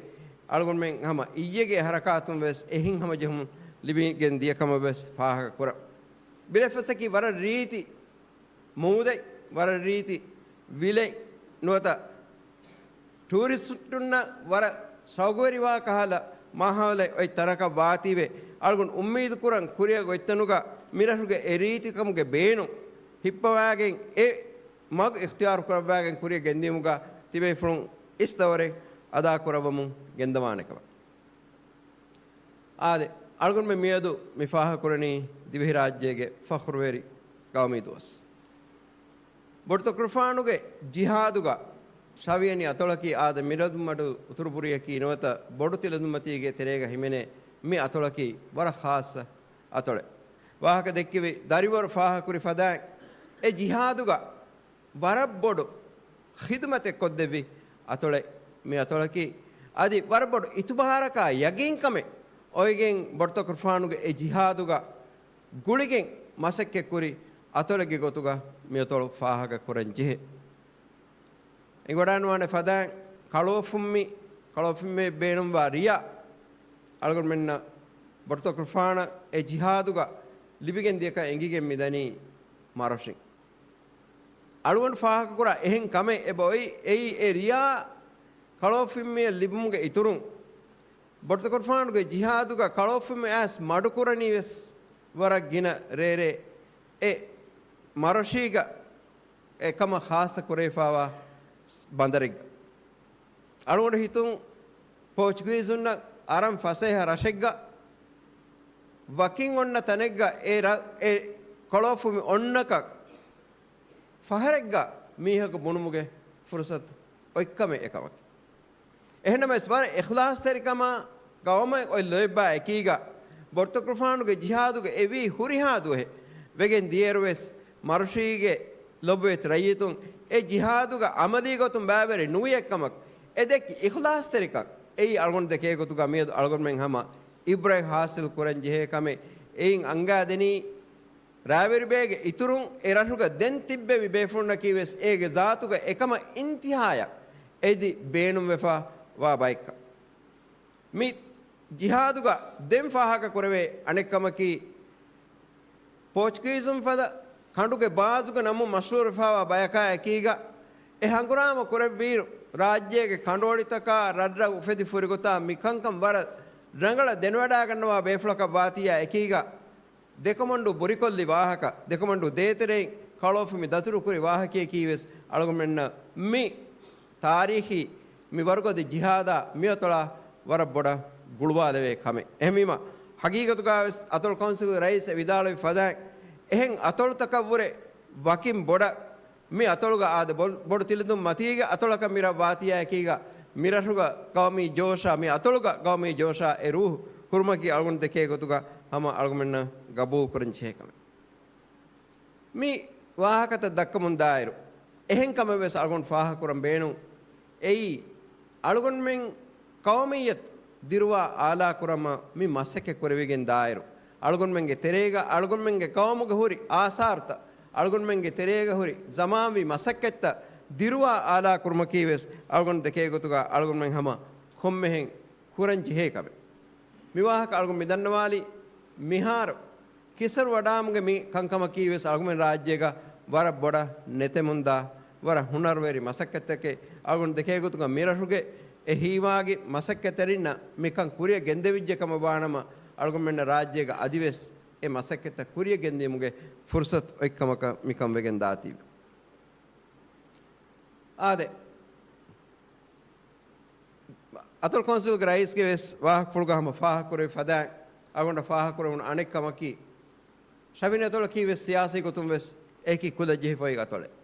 އަޅުގަނޑުމެން ހަމަ އިއްޔެގެ ހަރަކާތުން ވެސް އެހެން ހަމަޖެހުމުން ލިބިގެން ދިޔަ ކަމަށް ވެސް ފާހަގަ ކުރަން. ބިލެއްފަސްއަކީ ވަރަށް ރީތި މޫދެއް، ވަރަށް ރީތި ވިލެއް ނުވަތަ ޓޫރިސްޓުންނަށް ވަރަށް ޝައުގުވެރިވާ ކަހަލަ މާހައުލެއް އޮތް ތަނަކަށް ވާތީވެ، އަޅުގަނޑު އުއްމީދު ކުރަން ކުރިއަށް އޮތްތަނުގަ މިރަށުގެ އެ ރީތިކަމުގެ ބޭނުން ހިއްޕަވާގެން އެ މަގު އިޚްތިޔާރު ކުރައްވާގެން ކުރިއަށް ގެންދިޔުމުގަ ތިބޭފުޅުން އިސްދަވަރެއް އަދާކުރައްވަމުން ގެންދަވާނެ ކަމަށް. އާދެ، އަޅުގަނޑުމެން މިއަދު މި ފާހަގަކުރަނީ ދިވެހިރާއްޖޭގެ ފަޚުރުވެރި ގައުމީ ދުވަސް. ބޮޑުތަކުރުފާނުގެ ޖިހާދުގަ ޝަވިޔަނި އަތޮޅަކީ އާދެ، މިލަދުންމަޑު އުތުރުބުރިއަކީ ނުވަތަ ބޮޑު ތިލަދުންމަތީގެ ތެރޭގަ ހިމެނޭ މި އަތޮޅަކީ ވަރަށް ޚާއްޞަ އަތޮޅެއް. ވާހަކަ ދެއްކެވި ދަރިވަރު ފާހަގަކުރި ފަދައިން އެ ޖިހާދުގަ ވަރަށް ބޮޑު ޚިދުމަތެއް ކޮށްދެއްވި އަތޮޅެއް މި އަތޮޅަކީ. އަދި ވަރަށް ބޮޑު އިތުބާރަކާ ޔަގީންކަމެއް އޮވެގެން ބޮޑުތަކުރުފާނުގެ އެ ޖިހާދުގަ ގުޅިގެން މަސައްކަތްކުރި އަތޮޅެއްގެ ގޮތުގަ މިއަތޮޅު ފާހަގަކުރަން ޖެހޭ. އެނގިވަޑައިނުވާނެ ފަދައިން ކަޅުއޮފުންމި، ކަޅުއޮފުންމި ބޭނުންވާ ރިޔާ އަޅުގަނޑުމެންނަށް ބޮޑުތަކުރުފާނަށް އެ ޖިހާދުގަ ލިބިގެން ދިޔަކަން އެނގިގެން މިދަނީ މަރޮށިން. އަޅުގަނޑު ފާހަގަކުރާ އެހެން ކަމެއް އެބައޮތް، އެއީ އެ ރިޔާ ކަޅުއޮފުންމިއަށް ލިބުމުގެ އިތުރުން، ބޮޑުތަކުރުފާނުގެ ޖިހާދުގަ ކަޅުއޮފުންމި އައިސް މަޑުކުރަނީ ވެސް ވަރަށް ގިނަ ރޭރޭ އެ މަރޮށީގަ އެކަމަށް ޚާއްޞަ ކުރެވިފައިވާ ބަނދަރެއްގަ. އަޅުގަނޑު ހިތުން ޕޯޗުގީޒުންނަށް އަރަން ފަސޭހަ ރަށެއްގަ ވަކިން އޮންނަ ތަނެއްގަ އެ ރަށް، އެ ކޮޅުއޮށްފުމި އޮންނަކަން ފަހަރެއްގަ މީހަކު ބުނުމުގެ ފުރުސަތު އޮތްކަމެއް އެކަމަކީ. އެހެންނަމަވެސް ވަރަށް އިޚްލާޞްތެރިކަމާ ގައުމަށް އޮތް ލޯތްބާ އެކީގަ ބޮޑުތަކުރުފާނުގެ ޖިހާދުގަ އެވީ ހުރިހާ ދުވަހެއް ވެގެން ދިޔައިރުވެސް މަރުޝީގެ ލޮބުވެތި ރައްޔިތުން އެ ޖިހާދުގަ ޢަމަލީ ގޮތުން ބައިވެރި ނުވި އެއްކަމަކު އެ ދެއްކި އިޚްލާޞްތެރިކަން އެއީ އަޅުގަނޑު ދެކޭ ގޮތުގަ މިއަދު އަޅުގަނޑުމެން ހަމަ އިބްރަތް ޙާޞިލް ކުރަން ޖެހޭ ކަމެއް. އެއިން އަންގާދެނީ ރައިވެރިބޭގެ އިތުރުން އެ ރަށުގަ ދެން ތިއްބެވި ބޭފުޅުންނަކީ ވެސް އޭގެ ޒާތުގަ އެކަމަށް އިންތިހާޔަށް އެދި ބޭނުންވެފަ ވާ ބައެއްކަން. މި ޖިހާދުގަ ދެން ފާހަގަ ކުރެވޭ އަނެއްކަމަކީ، ޕޯޗުގީޒުން ފަދަ ކަނޑުގެ ބާޒުގެ ނަމުން މަޝްހޫރުވެފަވާ ބަޔަކާ އެކީގަ، އެ ހަނގުރާމަ ކުރެއްވިއިރު، ރާއްޖޭގެ ކަނޑުއޮޅިތަކާ ރަށްރަށް އުފެދި ފުރިގޮތާ މި ކަންކަން ވަރަށް ރަނގަޅަށް ދެނެވަޑާގަންނަވާ ބޭފުޅަކަށް ވާތީއާ އެކީގަ، ދެކޮމަންޑޫ ބުރިކޮށްލި ވާހަކަ، ދެކޮމަންޑޫ ދޭތެރެއިން ކަޅުއޮފުމި ދަތުރުކުރި ވާހަކަޔަކީ ވެސް އަޅުގަނޑުމެންނަށް މި ތާރީޚީ މި ވަރުގަދަ ޖިހާދާ މި އަތޮޅާ ވަރަށް ބޮޑަށް ގުޅުވާލެވޭ ކަމެއް. އެހެންވީމަ، ހަގީގަތުގަ ވެސް އަތޮޅު ކައުންސިލްގެ ރައީސް އެ ވިދާޅުވި ފަދައިން، އެހެން އަތޮޅުތަކަށްވުރެ ވަކިން ބޮޑަށް މި އަތޮޅުގަ އާދެ، ބޮ-، ބޮޑު ތިލަދުން މަތީގެ އަތޮޅަކަށް މި ރަށް ވާތީއާއެކީގަ، މި ރަށުގަ ގައުމީ ޖޯޝާ، މި އަތޮޅުގަ ގައުމީ ޖޯޝާ އެ ރޫހު ހުރުމަކީ އަޅުގަނޑު ދެކޭ ގޮތުގަ ހަމަ އަޅުގަނޑުމެންނަށް ގަބޫލު ކުރަން ޖެހޭ ކަމެއް. މި ވާހަކަތައް ދައްކަމުން ދާއިރު، އެހެން ކަމެއް ވެސް އަޅުގަނޑު ފާހަގަކުރަން ބޭނުން. އެއީ، އަޅުގަނޑުމެން ޤައުމިއްޔަތު ދިރުވާ އާލާ ކުރަމަށް މި މަސައްކަތް ކުރެވިގެން ދާއިރު، އަޅުގަނޑުމެންގެ ތެރޭގަ އަޅުގަނޑުމެންގެ ޤައުމުގަ ހުރި އާސާރުތައް، އަޅުގަނޑުމެންގެ ތެރޭގަ ހުރި ޒަމާންވީ މަސައްކަތްތައް ދިރުވާ އާލާ ކުރުމަކީ ވެސް އަޅުގަނޑު ދެކޭ ގޮތުގަ އަޅުގަނޑުމެން ހަމަ ކޮންމެހެން ކުރަން ޖެހޭ ކަމެއް. މި ވާހަކަ އަޅުގަނޑު މި ދަންނަވާލީ މިހާރު ކިސަރު ވަޑާމުގެ މި ކަންކަމަކީ ވެސް އަޅުގަނޑުމެން ރާއްޖޭގަ ވަރަށް ބޮޑަށް ނެތެމުންދާ، ވަރަށް ހުނަރުވެރި މަސައްކަތްތަކެއް. އަޅުގަނޑު ދެކޭ ގޮތުގަ މި ރަށުގެ އެ ހީވާގި މަސައްކަތްތެރިންނަށް މިކަން ކުރިއަށް ގެންދެވިއްޖެ ކަމަށް ވާނަމަ، އަޅުގަނޑުމެންނަށް ރާއްޖޭގަ އަދިވެސް އެ މަސައްކަތްތައް ކުރިއަށް ގެންދިޔުމުގެ ފުރުސަތު އޮތްކަމަކަށް މިކަން ވެގެން ދާތީވެ. އާދެ، އަތޮޅު ކައުންސިލްގެ ރައީސްގެ ވެސް ވާހަކަފުޅުގަ ހަމަ ފާހަގަކުރެވި ފަދައިން، އަޅުގަނޑަށް ފާހަގަކުރެވުނު އަނެއް ކަމަކީ، ޝަވިން އަތޮޅަކީ ވެސް ސިޔާސީ ގޮތުން ވެސް އެކި ކުލަ ޖެހިފައި އަތޮޅެއް.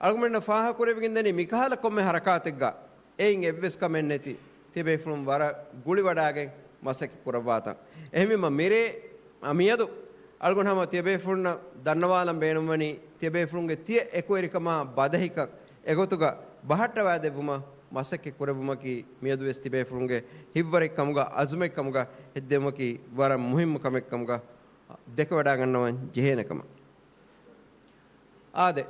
އަޅުގަނޑަށް ފާހަގަކުރެވިގެން ދަނީ މިކަހަލަ ކޮންމެ ހަރަކާތެއްގަ އެއިން އެއްވެސް ކަމެއް ނެތި ތިޔަބޭފުޅުން ވަރަށް ގުޅިވަޑާގެން މަސައްކަތް ކުރައްވާތަން. އެހެންވީމަ މިރޭ އަ، މިއަދު އަޅުގަނޑު ހަމަ ތިޔަބޭފުޅުންނަށް ދަންނަވާލަން ބޭނުންވަނީ، ތިޔަބޭފުޅުންގެ ތިޔަ އެކުވެރިކަމާ ބަދަހިކަން އެގޮތުގަ ބަހައްޓަވާދެއްވުމަށް މަސައްކަތް ކުރެއްވުމަކީ، މިއަދުވެސް ތިބޭފުޅުންގެ ހިތްވަރެއްކަމުގަ، އަޒުމެއްކަމުގަ ހެއްދެވުމަކީ ވަރަށް މުހިއްމު ކަމެއްކަމުގަ ދެކެވަޑާގަންނަވަން ޖެހޭނެ ކަމަށް. އާދެ،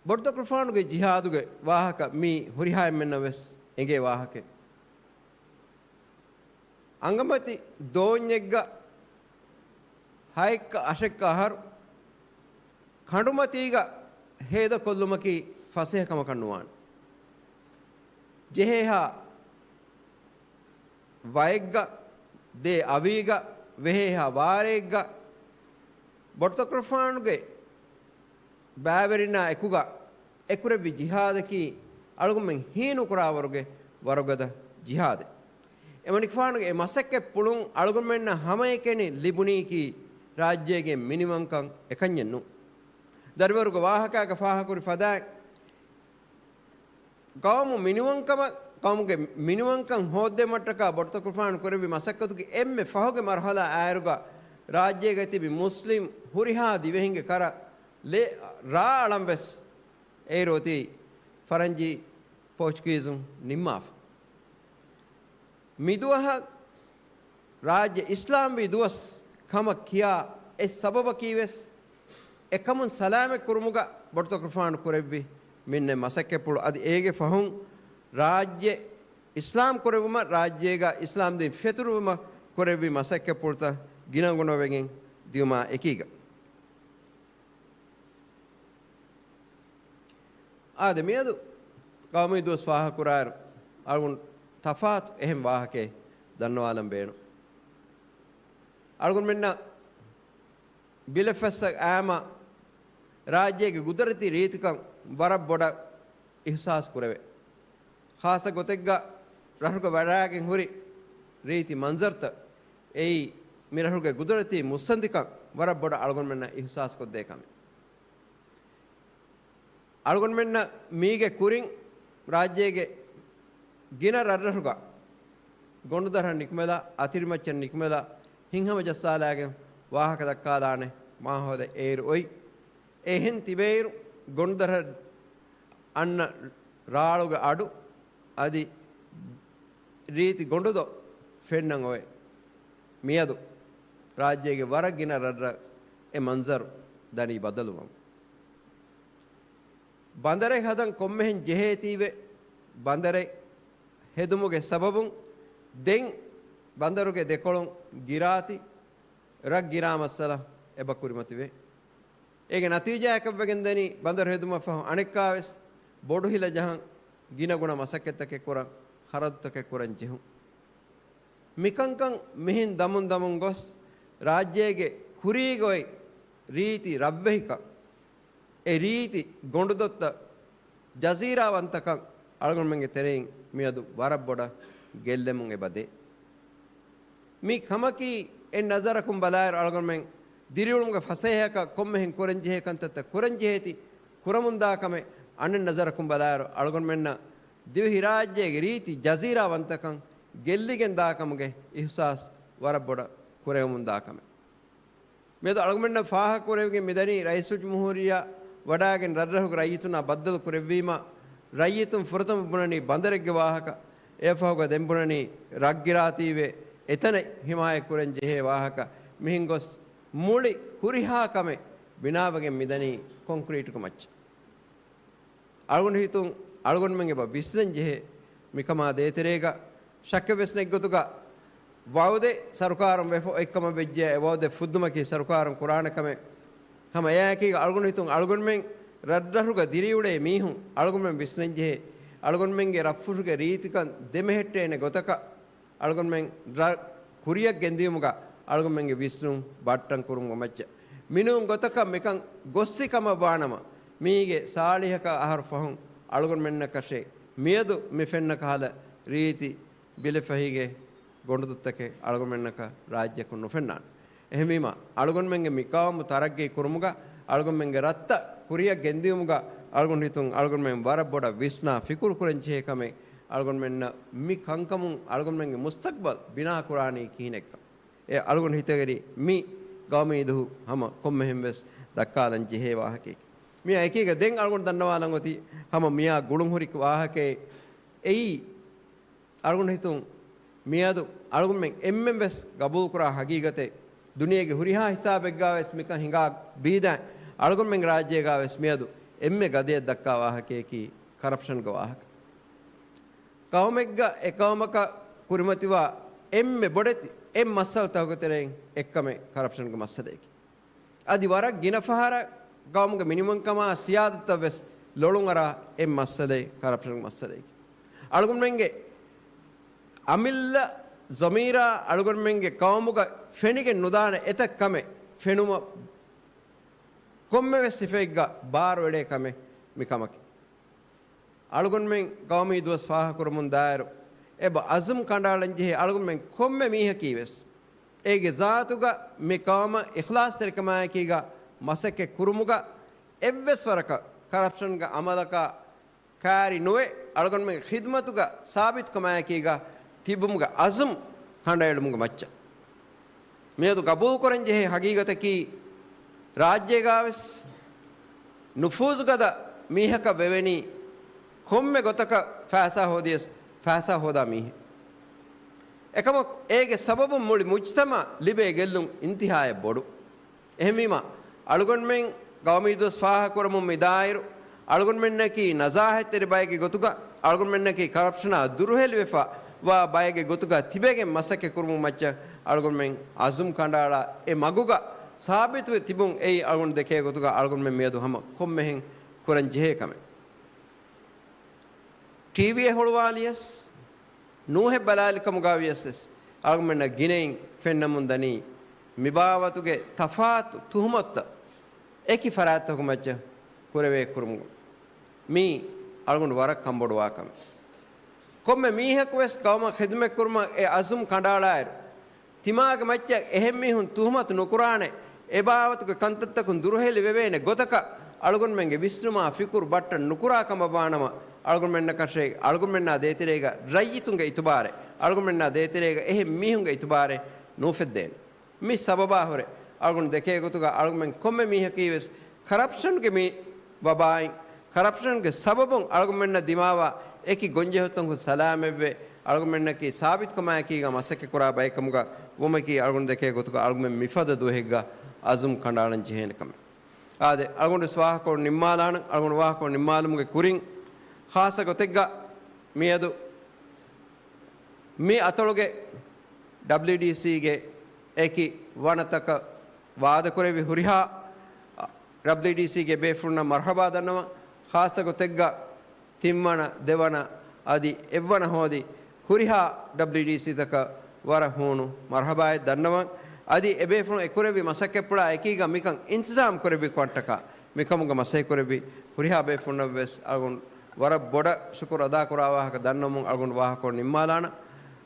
ބޮޑުތަކުރުފާނުގެ ޖިހާދުގެ ވާހަކަ މީ ހުރިހާ އެންމެންނަށް ވެސް އެނގޭ ވާހަކައެއް. އަނގަމަތި ދޯންޏެއްގަ ހައެއްކަ އަށެއްކަ އަހަރު ކަނޑުމަތީގަ ހޭދަކޮށްލުމަކީ ފަސޭހަ ކަމަކަށް ނުވާނެ. ޖެހޭހާ ވައެއްގަ، ދޭ އަވީގަ، ވެހޭހާ ވާރޭއެއްގަ ބޮޑުތަކުރުފާނުގެ ބައިވެރިންނާ އެކުގަ އެކުރެއްވި ޖިހާދަކީ އަޅުގަނޑުމެން ހީނުކުރާވަރުގެ ވަރުގަދަ ޖިހާދެއް. އެމަނިކުފާނުގެ އެ މަސައްކަތްޕުޅުން އަޅުގަނޑުމެންނަށް ހަމައެކަނި ލިބުނީކީ ރާއްޖޭގެ މިނިވަންކަން އެކަންޏެއް ނޫން. ދަރިވަރުގެ ވާހަކާގަ ފާހަގަކުރި ފަދައިން، ގައުމު މިނިވަންކަމަށް، ގައުމުގެ މިނިވަންކަން ހޯއްދެވުމަށްޓަކާ ބޮޑުތަކުރުފާނު ކުރެއްވި މަސައްކަތުގެ އެންމެ ފަހުގެ މަރުހަލާ އާއިރުގަ ރާއްޖޭގަ ތިބި މުސްލިމް ހުރިހާ ދިވެހިންގެ ކަރަށް ލޭ ރާ އަޅަން ވެސް އޭރު އޮތީ ފަރަންޖީ ޕޯޗުގީޒުން ނިންމާފަ. މިދުވަހަށް ރާއްޖެ އިސްލާމްވީ ދުވަސް ކަމަށް ކިޔާ އެއް ސަބަބަކީ ވެސް، އެކަމުން ސަލާމަތް ކުރުމުގަ ބޮޑުތަކުރުފާނު ކުރެއްވި މިންނެ މަސައްކަތްޕުޅު އަދި އޭގެ ފަހުން ރާއްޖެ އިސްލާމް ކުރެއްވުމަށް، ރާއްޖޭގަ އިސްލާމް ދީން ފެތުރުވުމަށް ކުރެއްވި މަސައްކަތްޕުޅުތައް ގިނަގުނަވެގެން ދިޔުމާ އެކީގަ. އާދެ، މިއަދު ގައުމީ ދުވަސް ފާހަގަކުރާއިރު، އަޅުގަނޑު ތަފާތު އެހެން ވާހަކައެއް ދަންނަވާލަން ބޭނުން. އަޅުގަނޑުމެންނަށް ބިލެއްފަސްއަށް އައިމަ ރާއްޖޭގެ ގުދުރަތީ ރީތިކަން ވަރަށް ބޮޑަށް އިހުސާސް ކުރެވޭ. ޚާއްޞަ ގޮތެއްގަ ރަށުގަ ވަޑާގެން ހުރި ރީތި މަންޒަރުތައް އެއީ މިރަށުގެ ގުދުރަތީ މުއްސަނދިކަން ވަރަށް ބޮޑަށް އަޅުގަނޑުމެންނަށް އިހުސާސްކޮށްދޭ ކަމެއް. އަޅުގަނޑުމެންނަށް މީގެ ކުރިން ރާއްޖޭގެ ގިނަ ރަށްރަށުގަ ގޮނޑުދަށަށް ނިކުމެލާ، އަތިރިމައްޗަށް ނިކުމެލާ، ހިތްހަމަޖައްސާލާގެން ވާހަކަ ދައްކާލާނެ މާހައުލެއް އޭރު އޮތް. އެހެން ތިބޭއިރު ގޮނޑުދަށަށް އަންނަ ރާޅުގެ އަޑު އަދި ރީތި ގޮނޑުދޮށް ފެންނަން އޮވޭ. މިއަދު ރާއްޖޭގެ ވަރަށް ގިނަ ރަށްރަށް އެ މަންޒަރު ދަނީ ބަދަލުވަމުން. ބަނދަރެއް ހަދަން ކޮންމެހެން ޖެހޭތީވެ، ބަނދަރެއް ހެދުމުގެ ސަބަބުން ދެން ބަނދަރުގެ ދެކޮޅުން ގިރާތި، ރަށް ގިރާ މައްސަލަ އެބަ ކުރިމަތިވޭ. އޭގެ ނަތީޖާއަކަށްވެގެން ދަނީ ބަނދަރު ހެދުމަށް ފަހު އަނެއްކާވެސް ބޮޑު ހިލަ ޖަހަން، ގިނަގުނަ މަސައްކަތްތަކެއް ކުރަން، ޚަރަދުތަކެއް ކުރަން ޖެހުން. މިކަންކަން މިހެން ދަމުން ދަމުން ގޮސް، ރާއްޖޭގެ ކުރީގަ އޮތް ރީތި ރަށްވެހިކަން، އެ ރީތި ގޮނޑުދޮށްތައް، ޖަޒީރާވަންތަކަން އަޅުގަނޑުމެންގެ ތެރެއިން މިއަދު ވަރަށް ބޮޑަށް ގެއްލެމުން އެބަ ދޭ. މި ކަމަކީ އެއް ނަޒަރަކުން ބަލާއިރު އަޅުގަނޑުމެން ދިރިއުޅުމުގެ ފަސޭހައަކަށް ކޮންމެހެން ކުރަންޖެހޭ ކަންތައްތައް ކުރަންޖެހޭތީ، ކުރަމުންދާ ކަމެއް އަނެއް ނަޒަރަކުން ބަލާއިރު އަޅުގަނޑުމެންނަށް ދިވެހިރާއްޖޭގެ ރީތި ޖަޒީރާވަންތަކަން ގެއްލިގެން ދާ ކަމުގެ އިހުސާސް ވަރަށް ބޮޑަށް ކުރެވެމުންދާ ކަމެއް. މިއަދު އަޅުގަނޑުމެންނަށް ފާހަގަކުރެވިގެން މިދަނީ ރައީސުލްޖުމްހޫރިއްޔާ ވަޑާގެން ރަށްރަށުގެ ރައްޔިތުންނާ ބައްދަލު ކުރެއްވީމަ، ރައްޔިތުން ފުރަތަމަ ބުނަނީ ބަނދަރެއްގެ ވާހަކަ، އެއަށްފަހުގަ ދެން ބުނަނީ ރަށްގިރާތީވެ އެތަނެއް ހިމާޔަތް ކުރަން ޖެހޭ ވާހަކަ. މިހެން ގޮސް މުޅި ހުރިހާ ކަމެއް ބިނާވެގެން މިދަނީ ކޮންކްރީޓުގެ މައްޗަށް. އަޅުގަނޑު ހިތުން އަޅުގަނޑުމެން އެބަ ވިސްނަން ޖެހޭ މިކަމާ ދޭތެރޭގަ ޝައްކެއް ވެސް ނެތް ގޮތުގަ ވައުދެއް ސަރުކާރުން ވެފަ އޮތް ކަމަށް ވެއްޖެ، އެ ވައުދެއް ފުއްދުމަކީ ސަރުކާރުން ކުރާނެ ކަމެއް. ހަމަ އެއާއެކީގަ އަޅުގަނޑު ހިތުން އަޅުގަނޑުމެން ރަށްރަށުގަ ދިރިއުޅޭ މީހުން އަޅުގަނޑުމެން ވިސްނަން ޖެހޭ، އަޅުގަނޑުމެންގެ ރަށްފުށުގެ ރީތިކަން ދެމެހެއްޓޭނެ ގޮތަކަށް އަޅުގަނޑުމެން ރަށް ކުރިއަށް ގެންދިޔުމުގަ އަޅުގަނޑުމެންގެ ވިސްނުން ބައްޓަން ކުރުމުގެ މައްޗަށް. މިނޫން ގޮތަކަށް މިކަން ގޮއްސި ކަމަށް ވާނަމަ، މީގެ ސާޅީހަކަށް އަހަރު ފަހުން އަޅުގަނޑުމެންނަކަށޭ މިއަދު މި ފެންނަ ކަހަލަ ރީތި ބިލެފަހިގެ ގޮނޑުދޮށްތަކެއް އަޅުގަނޑުމެންނަކަށް ރާއްޖެއަކުން ނުފެންނާނެ. އެހެންވީމަ، އަޅުގަނޑުމެންގެ މި ޤައުމު ތަރައްގީ ކުރުމުގަ، އަޅުގަނޑުމެންގެ ރަށްތައް ކުރިއަށް ގެންދިޔުމުގަ، އަޅުގަނޑު ހިތުން އަޅުގަނޑުމެން ވަރަށް ބޮޑަށް ވިސްނާ ފިކުރު ކުރަން ޖެހޭ ކަމެއް އަޅުގަނޑުމެންނަށް މި ކަންކަމުން އަޅުގަނޑުމެންގެ މުސްތަޤްބަލް ބިނާ ކުރާނީ ކިހިނެއްކަން. އެ އަޅުގަނޑު ހިތަށް އެރި މި ގައުމީ ދުހު ހަމަ ކޮންމެހެން ވެސް ދައްކާލަން ޖެހޭ ވާހަކައެކެވެ. މިއާ އެކީގަ ދެން އަޅުގަނޑު ދަންނަވާލަން އޮތީ ހަމަ މިއާ ގުޅުންހުރި ވާހަކައެއް. އެއީ އަޅުގަނޑު ހިތުން މިއަދު އަޅުގަނޑުމެން އެންމެން ވެސް ގަބޫލުކުރާ ހަގީގަތެއް. ދުނިޔޭގެ ހުރިހާ ހިސާބެއްގާ ވެސް މިކަން ހިނގާ ބީދާ، އަޅުގަނޑުމެން ރާއްޖޭގާ ވެސް މިއަދު އެންމެ ގަދަޔަށް ދައްކާ ވާހަކައަކީ ކަރަޕްޝަންގެ ވާހަކަ. ޤައުމެއްގަ އެ ޤައުމަކަށް ކުރިމަތިވާ އެންމެ ބޮޑެތި އެއް މައްސަލަތަކުގެ ތެރެއިން އެއްކަމެއް ކަރަޕްޝަންގެ މައްސަލައެކީ. އަދި ވަރަށް ގިނަ ފަހަރަށް ޤައުމުގެ މިނިވަންކަމާ ސިޔާދަތަށް ވެސް ލޮޅުން އަރާ އެއް މައްސަލައެއް ކަރަޕްޝަންގެ މައްސަލައެކީ. އަޅުގަނޑުމެންގެ އަމިއްލަ ޒަމީރާ އަޅުގަނޑުމެންގެ ޤައުމުގަ ފެނިގެން ނުދާނެ އެތައް ކަމެއް ފެނުމަށް ކޮންމެވެސް ސިފައެއްގަ ބާރުއެޅޭ ކަމެއް މި ކަމަކީ. އަޅުގަނޑުމެން ޤައުމީ ދުވަސް ފާހަގަކުރަމުން ދާއިރު، އެބަ އަޒުމް ކަނޑައަޅަންޖެހޭ އަޅުގަނޑުމެން ކޮންމެ މީހަކީ ވެސް، އޭގެ ޒާތުގަ މި ޤައުމަށް އިޚްލާޞްތެރިކަމާއެކީގަ މަސައްކަތް ކުރުމުގަ އެއްވެސް ވަރަކަށް ކަރަޕްޝަންގެ އަމަލަކާ ކާރި ނުވެ، އަޅުގަނޑުމެންގެ ޚިދުމަތުގަ ސާބިތުކަމާއެކީގަ ތިބުމުގެ އަޒުމް ކަނޑައެޅުމުގެ މައްޗަށް. މިއަދު ގަބޫލުކުރަންޖެހޭ ހަގީގަތަކީ، ރާއްޖޭގާވެސް ނުފޫޒުގަދަ މީހަކަށް ވެވެނީ ކޮންމެ ގޮތަކަށް ފައިސާ ހޯދިޔަސް ފައިސާ ހޯދާ މީހެއް. އެކަމަކު އޭގެ ސަބަބުން މުޅި މުޖްތަމަޢަށް ލިބޭ ގެއްލުން އިންތިހާއަށް ބޮޑު. އެހެންވީމަ، އަޅުގަނޑުމެން ގައުމީ ދުވަސް ފާހަގަކުރަމުން މިދާއިރު، އަޅުގަނޑުމެންނަކީ ނަޒާހަތްތެރި ބައެއްގެ ގޮތުގަ، އަޅުގަނޑުމެންނަކީ ކަރަޕްޝަނާ ދުރުހެލިވެފަ ވާ ބައެއްގެ ގޮތުގަ ތިބެގެން މަސައްކަތް ކުރުމުގެ މައްޗަށް އަޅުގަނޑުމެން އަޒުމް ކަނޑައަޅާ އެ މަގުގަ ސާބިތުވެ ތިބުން އެއީ އަޅުގަނޑު ދެކޭ ގޮތުގަ އަޅުގަނޑުމެން މިއަދު ހަމަ ކޮންމެހެން ކުރަން ޖެހޭ ކަމެއް. ޓީވީއެއް ހުޅުވާލިޔަސް، ނޫހެއް ބަލާލިކަމުގަ ވިޔަސް، އަޅުގަނޑުމެންނަށް ގިނައިން ފެންނަމުން ދަނީ، މިބާވަތުގެ ތަފާތު ތުހުމަތުތައް އެކި ފަރާތްތަކުގެ މައްޗަށް ކުރެވޭ ކުރުމުގަ. މީ އަޅުގަނޑު ވަރަށް ކަންބޮޑުވާ ކަމެއް. ކޮންމެ މީހަކު ވެސް ޤައުމަށް ޚިދުމަތް ކުރުމަށް އެ އަޒުމް ކަނޑައަޅާއިރު، ތިމާގެ މައްޗަށް އެހެން މީހުން ތުހުމަތު ނުކުރާނެ، އެ ބާވަތުގެ ކަންތައްތަކުން ދުރުހެލި ވެވޭނެ ގޮތަކަށް އަޅުގަނޑުމެންގެ ވިސްނުމާ ފިކުރު ބައްޓަން ނުކުރާ ކަމަށް ވާނަމަ، އަޅުގަނޑުމެންނަކަށެއް އަޅުގަނޑުމެންނާ ދޭތެރޭގަ ރައްޔިތުންގެ އިތުބާރެއް، އަޅުގަނޑުމެންނާ ދޭތެރޭގަ އެހެން މީހުންގެ އިތުބާރެއް ނޫފެއްދޭނެ. މި ސަބަބާ ހުރެ، އަޅުގަނޑު ދެކޭ ގޮތުގަ އަޅުގަނޑުމެން ކޮންމެ މީހަކީ ވެސް ކަރަޕްޝަންގެ މި ވަބާއިން، ކަރަޕްޝަންގެ ސަބަބުން އަޅުގަނޑުމެންނަށް ދިމާވާ އެކި ގޮންޖެހުންތަކުން ސަލާމަތްވެ، އަޅުގަނޑުމެންނަކީ ސާބިތުކަމާއެކީގަ މަސައްކަތްކުރާ ބައެއްކަމުގަ ވުމަކީ އަޅުގަނޑު ދެކޭ ގޮތުގަ އަޅުގަނޑުމެން މިފަދަ ދުވަހެއްގަ އަޒުމް ކަނޑައަޅަން ޖެހޭނެ ކަމެއް. އާދެ، އަޅުގަނޑު ވެސް ވާހަކަކޮޅު ނިންމާލާނަން. އަޅުގަނޑު ވާހަކަކޮޅު ނިންމާލުމުގެ ކުރިން، ޚާއްޞަ ގޮތެއްގަ މިއަދު މި އަތޮޅުގެ ޑަބްލިއުޑީސީގެ އެކި ވަނަތަކަށް ވާދަކުރެއްވި ހުރިހާ ޑަބްލިއުޑީސީގެ ބޭފުޅުންނަށް މަރުޙަބާ ދަންނަވަން. ޚާއްޞަ ގޮތެއްގަ ތިންވަނަ، ދެވަނަ އަދި އެއްވަނަ ހޯދި ހުރިހާ ޑަބްލިއުޑީސީތަކަށް ވަރަށް ހޫނު މަރުޙަބާއެއް ދަންނަވަން. އަދި އެބޭފުޅުން އެކުރެއްވި މަސައްކަތްޕުޅާ އެކީގަ މިކަން އިންތިޒާމް ކުރެއްވި ކަންޓަކާ މިކަމުގަ މަސައްކަތްކުރެއްވި ހުރިހާ ބޭފުޅުންނަށް ވެސް އަޅުގަނޑު ވަރަށް ބޮޑަށް ޝުކުރު އަދާކުރާ ވާހަކަ ދަންނަވަމުން އަޅުގަނޑު ވާހަކަކޮޅު ނިންމާލާނަން.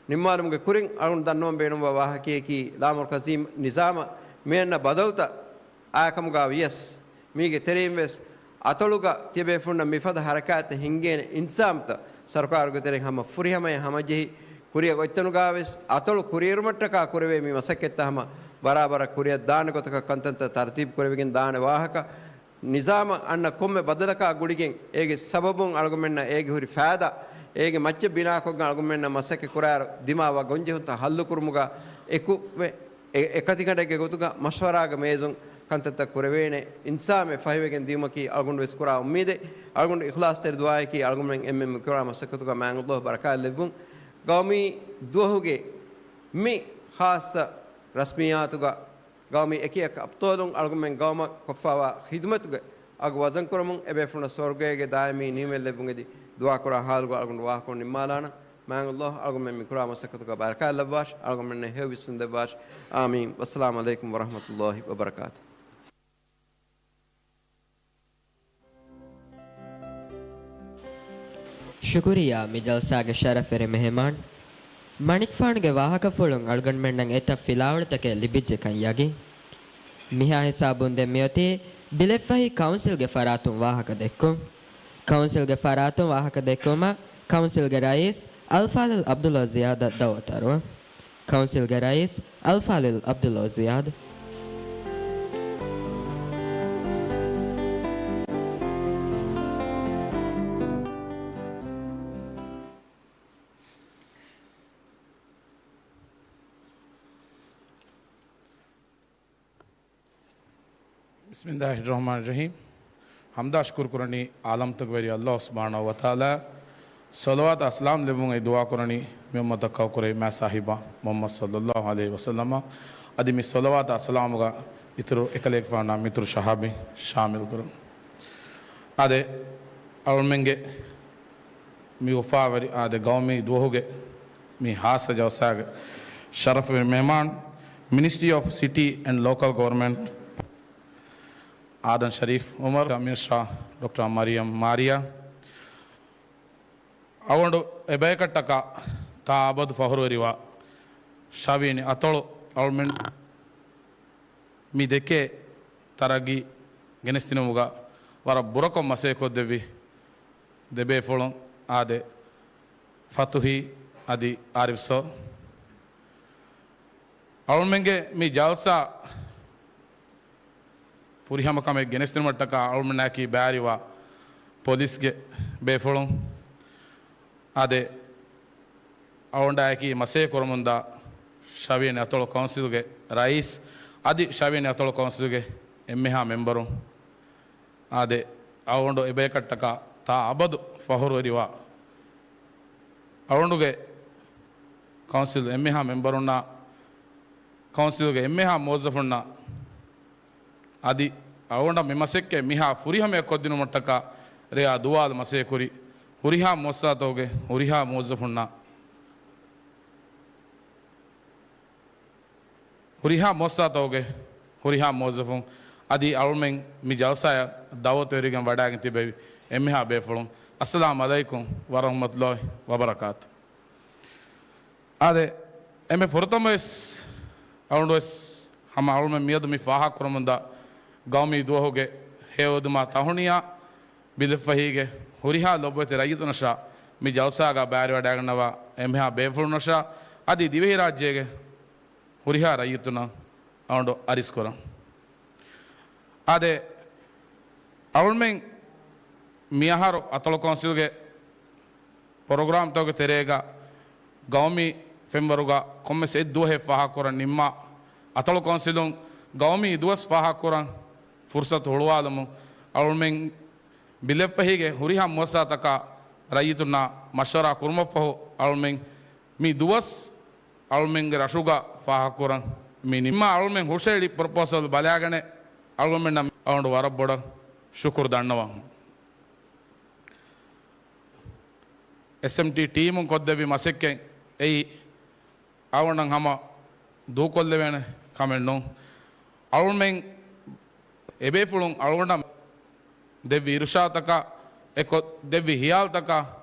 ނިންމާލުމުގެ ކުރިން އަޅުގަނޑު ދަންނަވަން ބޭނުންވާ ވާހަކައަކީ ލާމަރުކަޒީ ނިޒާމަށް މިއަންނަ ބަދަލުތައް އާކަމުގަ ވިޔަސް، މީގެ ތެރެއިން ވެސް އަތޮޅުގަ ތިޔަބޭފުޅުންނަށް މިފަދަ ހަރަކާތްތައް ހިންގޭނެ އިންތިޒާމްތައް ސަރުކާރުގެ ތެރެއިން ހަމަ ފުރިހަމަޔަށް ހަމަޖެހި، ކުރިއަށް އޮތްތަނުގަ ވެސް އަތޮޅު ކުރިއެރުމަށްޓަކާ ކުރެވޭ މި މަސައްކަތްތައް ހަމަ ބަރާބަރަށް ކުރިއަށް ދާނެ ގޮތަކަށް ކަންތައްތައް ތަރުތީބު ކުރެވިގެން ދާނެ ވާހަކަ، ނިޒާމަށް އަންނަ ކޮންމެ ބަދަލަކާ ގުޅިގެން އޭގެ ސަބަބުން އަޅުގަނޑުމެންނަށް އޭގެ ހުރި ފައިދާ، އޭގެ މައްޗަށް ބިނާކޮށްގެން އަޅުގަނޑުމެންނަށް މަސައްކަތް ކުރާއިރު ދިމާވާ ގޮންޖެހުންތައް ހައްލުކުރުމުގަ އެކުވެ، އެ، އެކަތިގަނޑެއްގެ ގޮތުގަ މަޝްވަރާގެ މޭޒުން ކަންތައްތައް ކުރެވޭނެ އިންތިޒާމެއް ފަހިވެގެން ދިޔުމަކީ އަޅުގަނޑު ވެސް ކުރާ އުއްމީދެއް. އަޅުގަނޑު އިޚްލާޞްތެރި ދުޢާއަކީ އަޅުގަނޑުމެން އެންމެން މިކުރާ މަސައްކަތުގަ މާތް ﷲ ބަރަކާތް ލެއްވުން. ގައުމީ ދުވަހުގެ މި ޚާއްޞަ ރަސްމިއްޔާތުގަ ގައުމީ އެކިއެއް އަބްޠާލުން އަޅުގަނޑުމެން ގައުމަށް ކޮށްފައިވާ ޚިދުމަތުގެ އަގު ވަޒަންކުރަމުން އެބޭފުޅުންނަށް ސުވަރުގޭގެ ދާއިމީ ނިޢުމަތް ލެއްވުން އެދި ދުޢާކުރާ ޙާލުގަ އަޅުގަނޑު ވާހަކަކޮޅު ނިންމާލާނަން. މާތް ﷲ އަޅުގަނޑުމެން މިކުރާ މަސައްކަތުގަ ބަރަކާތް ލައްވާށި، އަޅުގަނޑުމެންނަށް ހެޔޮ ވިސްނުން ދެއްވާށި. އާމީން. ވައްސަލާމު ޢަލައިކުމް ވަރަޙްމަތުﷲ ވަބަރަކާތުހު. ޝުކުރިއްޔާ މި ޖަލްސާގެ ޝަރަފްވެރި މެހެމާން. މަނިކުފާނުގެ ވާހަކަފުޅުން އަޅުގަނޑުމެންނަށް އެތައް ފިލާވަޅުތަކެއް ލިބިއްޖެކަން ޔަގީން. މިހާ ހިސާބުން ދެން މިއޮތީ ބިލެއްފަހި ކައުންސިލްގެ ފަރާތުން ވާހަކަ ދެއްކުން. ކައުންސިލްގެ ފަރާތުން ވާހަކަ ދެއްކުމަށް ކައުންސިލްގެ ރައީސް އަލްފާޟިލް ޢަބްދުﷲ ޒިޔާދަށް ދަޢުވަތު އަރުވަން. ކައުންސިލްގެ ރައީސް އަލްފާޟިލް ޢަބްދުﷲ ޒިޔާދު. بسم الله الرحمن الرحيم. ޙަމްދާ ޝުކުރު ކުރަނީ ޢާލަމްތަކުގެ ވެރި ﷲ ސުބްޙާނަހޫ ވަތަޢާލާ. ޞަލަވާތާ ސަލާމް ލެއްވުމަށް ދުޢާ ކުރަނީ މި އުއްމަތަށް ކައުކުރެއްވި މާތް ސާހިބާ މުޙައްމަދު ޞައްލައްލާހު ޢަލައިހި ވަސައްލަމަށް. އަދި މި ޞަލަވާތާ ސަލާމުގަ އިތުރު އެކަލޭގެފާނާ މިތުރު ޞަޙާބީން ޝާމިލް ކުރަން. އާދެ، އަޅުމެންގެ މި އުފާވެރި އާދެ ގައުމީ ދުވަހުގެ މި ޚާއްޞަ ޖަލްސާގެ ޝަރަފްވެރި މެހެމާން، މިނިސްޓްރީ އޮފް ސިޓީ އެންޑް ލޯކަލް ގޮވަރންމަންޓް، އާދަމް ޝަރީފް އުމަރު، މިނިސްޓަރ ޑޮކްޓަރ މަރިޔަމް މާރިޔާ. އަޅުގަނޑު އެބަޔަކަށްޓަކާ ތާ އަބަދު ފަޚުރުވެރިވާ ޝަވީނި އަތޮޅު އަޅުމެން މި ދެކޭ ތަރައްގީ ގެނެސްދިނުމުގަ ވަރަށް ބުރަކޮށް މަސައްކަތްކޮށްދެއްވި ދެބޭފުޅުން އާދެ، ފަތުޙީ އަދި އާރިފް ސޯ. އަޅުމެންގެ މި ޖަލްސާ ފުރިހަމަ ކަމެއް ގެނެސްދިނުމަށްޓަކާ އަޅުމެންނާއެކީ ބައިވެރިވާ ޕޮލިސްގެ ބޭފުޅުން. އާދެ، އަޅުގަނޑާއެކީ މަސައްކަތް ކުރަމުންދާ ޝަވީނި އަތޮޅު ކައުންސިލްގެ ރައީސް އަދި ޝަވީނި އަތޮޅު ކައުންސިލްގެ އެންމެހާ މެމްބަރުން. އާދެ، އަޅުގަނޑު އެބަޔަކަށްޓަކާ ތާ އަބަދު ފަޚުރުވެރިވާ އަޅުގަނޑުގެ ކައުންސިލް އެންމެހާ މެމްބަރުންނާ، ކައުންސިލްގެ އެންމެހާ މުވައްޒަފުންނާ، އަދި އަޅުގަނޑަށް މި މަސައްކަތް މިހާ ފުރިހަމަޔަށް ކޮށްދިނުމަށްޓަކާ ރެޔާ ދުވާލު މަސައްކަތްކުރި ހުރިހާ މުއައްސަސާތަކުގެ ހުރިހާ މުވައްޒަފުންނާ، ހުރިހާ މުއައްސަސާތަކުގެ ހުރިހާ މުވައްޒަފުން އަދި އަޅުމެން މި ޖަލްސާއަށް ދަޢުވަތުވެރިވެގެން ވަޑައިގެން ތިބެވި އެންމެހާ ބޭފުޅުން، އައްސަލާމު ޢަލައިކުމް ވަރަޙްމަތުﷲ ވަބަރަކާތު. އާދެ، އެންމެ ފުރަތަމަވެސް އަޅުގަނޑުވެސް ހަމަ އަޅުމެން މިއަދު މި ފާހަގަކުރަމުންދާ ގައުމީ ދުވަހުގެ ހެޔޮއެދުމާ ތަހުނިޔާ ބިލެއްފަހީގެ ހުރިހާ ލޮބުވެތި ރައްޔިތުނަށާ މި ޖަލްސާގަ ބައިވެރިވަޑައިގަންނަވާ އެންމެހާ ބޭފުޅުންނަށާ އަދި ދިވެހިރާއްޖޭގެ ހުރިހާ ރައްޔިތުންނަށް އަޅުގަނޑު އަރިސްކުރަން. އާދެ، އަޅުމެން މިއަހަރު އަތޮޅު ކައުންސިލްގެ ޕްރޮގްރާމްތަކުގެ ތެރޭގަ ގައުމީ ފެންވަރުގަ ކޮންމެސް އެއްދުވަހެއް ފާހަގަކުރަން ނިންމާ، އަތޮޅު ކައުންސިލުން ގައުމީ ދުވަސް ފާހަގަކުރަން ފުރުސަތު ހުޅުވާލުމުން އަޅުމެން ބިލެއްފަހީގެ ހުރިހާ މުއައްސަސާތަކާ ރައްޔިތުންނާ މަޝްވަރާ ކުރުމަށްފަހު އަޅުމެން މި ދުވަސް އަޅުމެންގެ ރަށުގަ ފާހަގަކުރަން މި ނިންމާ އަޅުމެން ހުށައެޅި ޕްރޮޕޯސަލް ބަލާގަނެ އަޅުމެންނަށް އަޅުގަނޑު ވަރަށް ބޮޑަށް ޝުކުރު ދަންނަވަން. އެސްއެމްޓީ ޓީމުން ކޮށްދެއްވި މަސައްކަތް އެއީ އަޅުގަނޑަށް ހަމަ ދޫކޮށްލެވޭނެ ކަމެއް ނޫން. އަޅުމެން އެބޭފުޅުން އަޅުގަނޑަށް ދެއްވި އިރުޝާދުތަކާ އެކޮށް، ދެއްވި ހިޔާލުތަކާ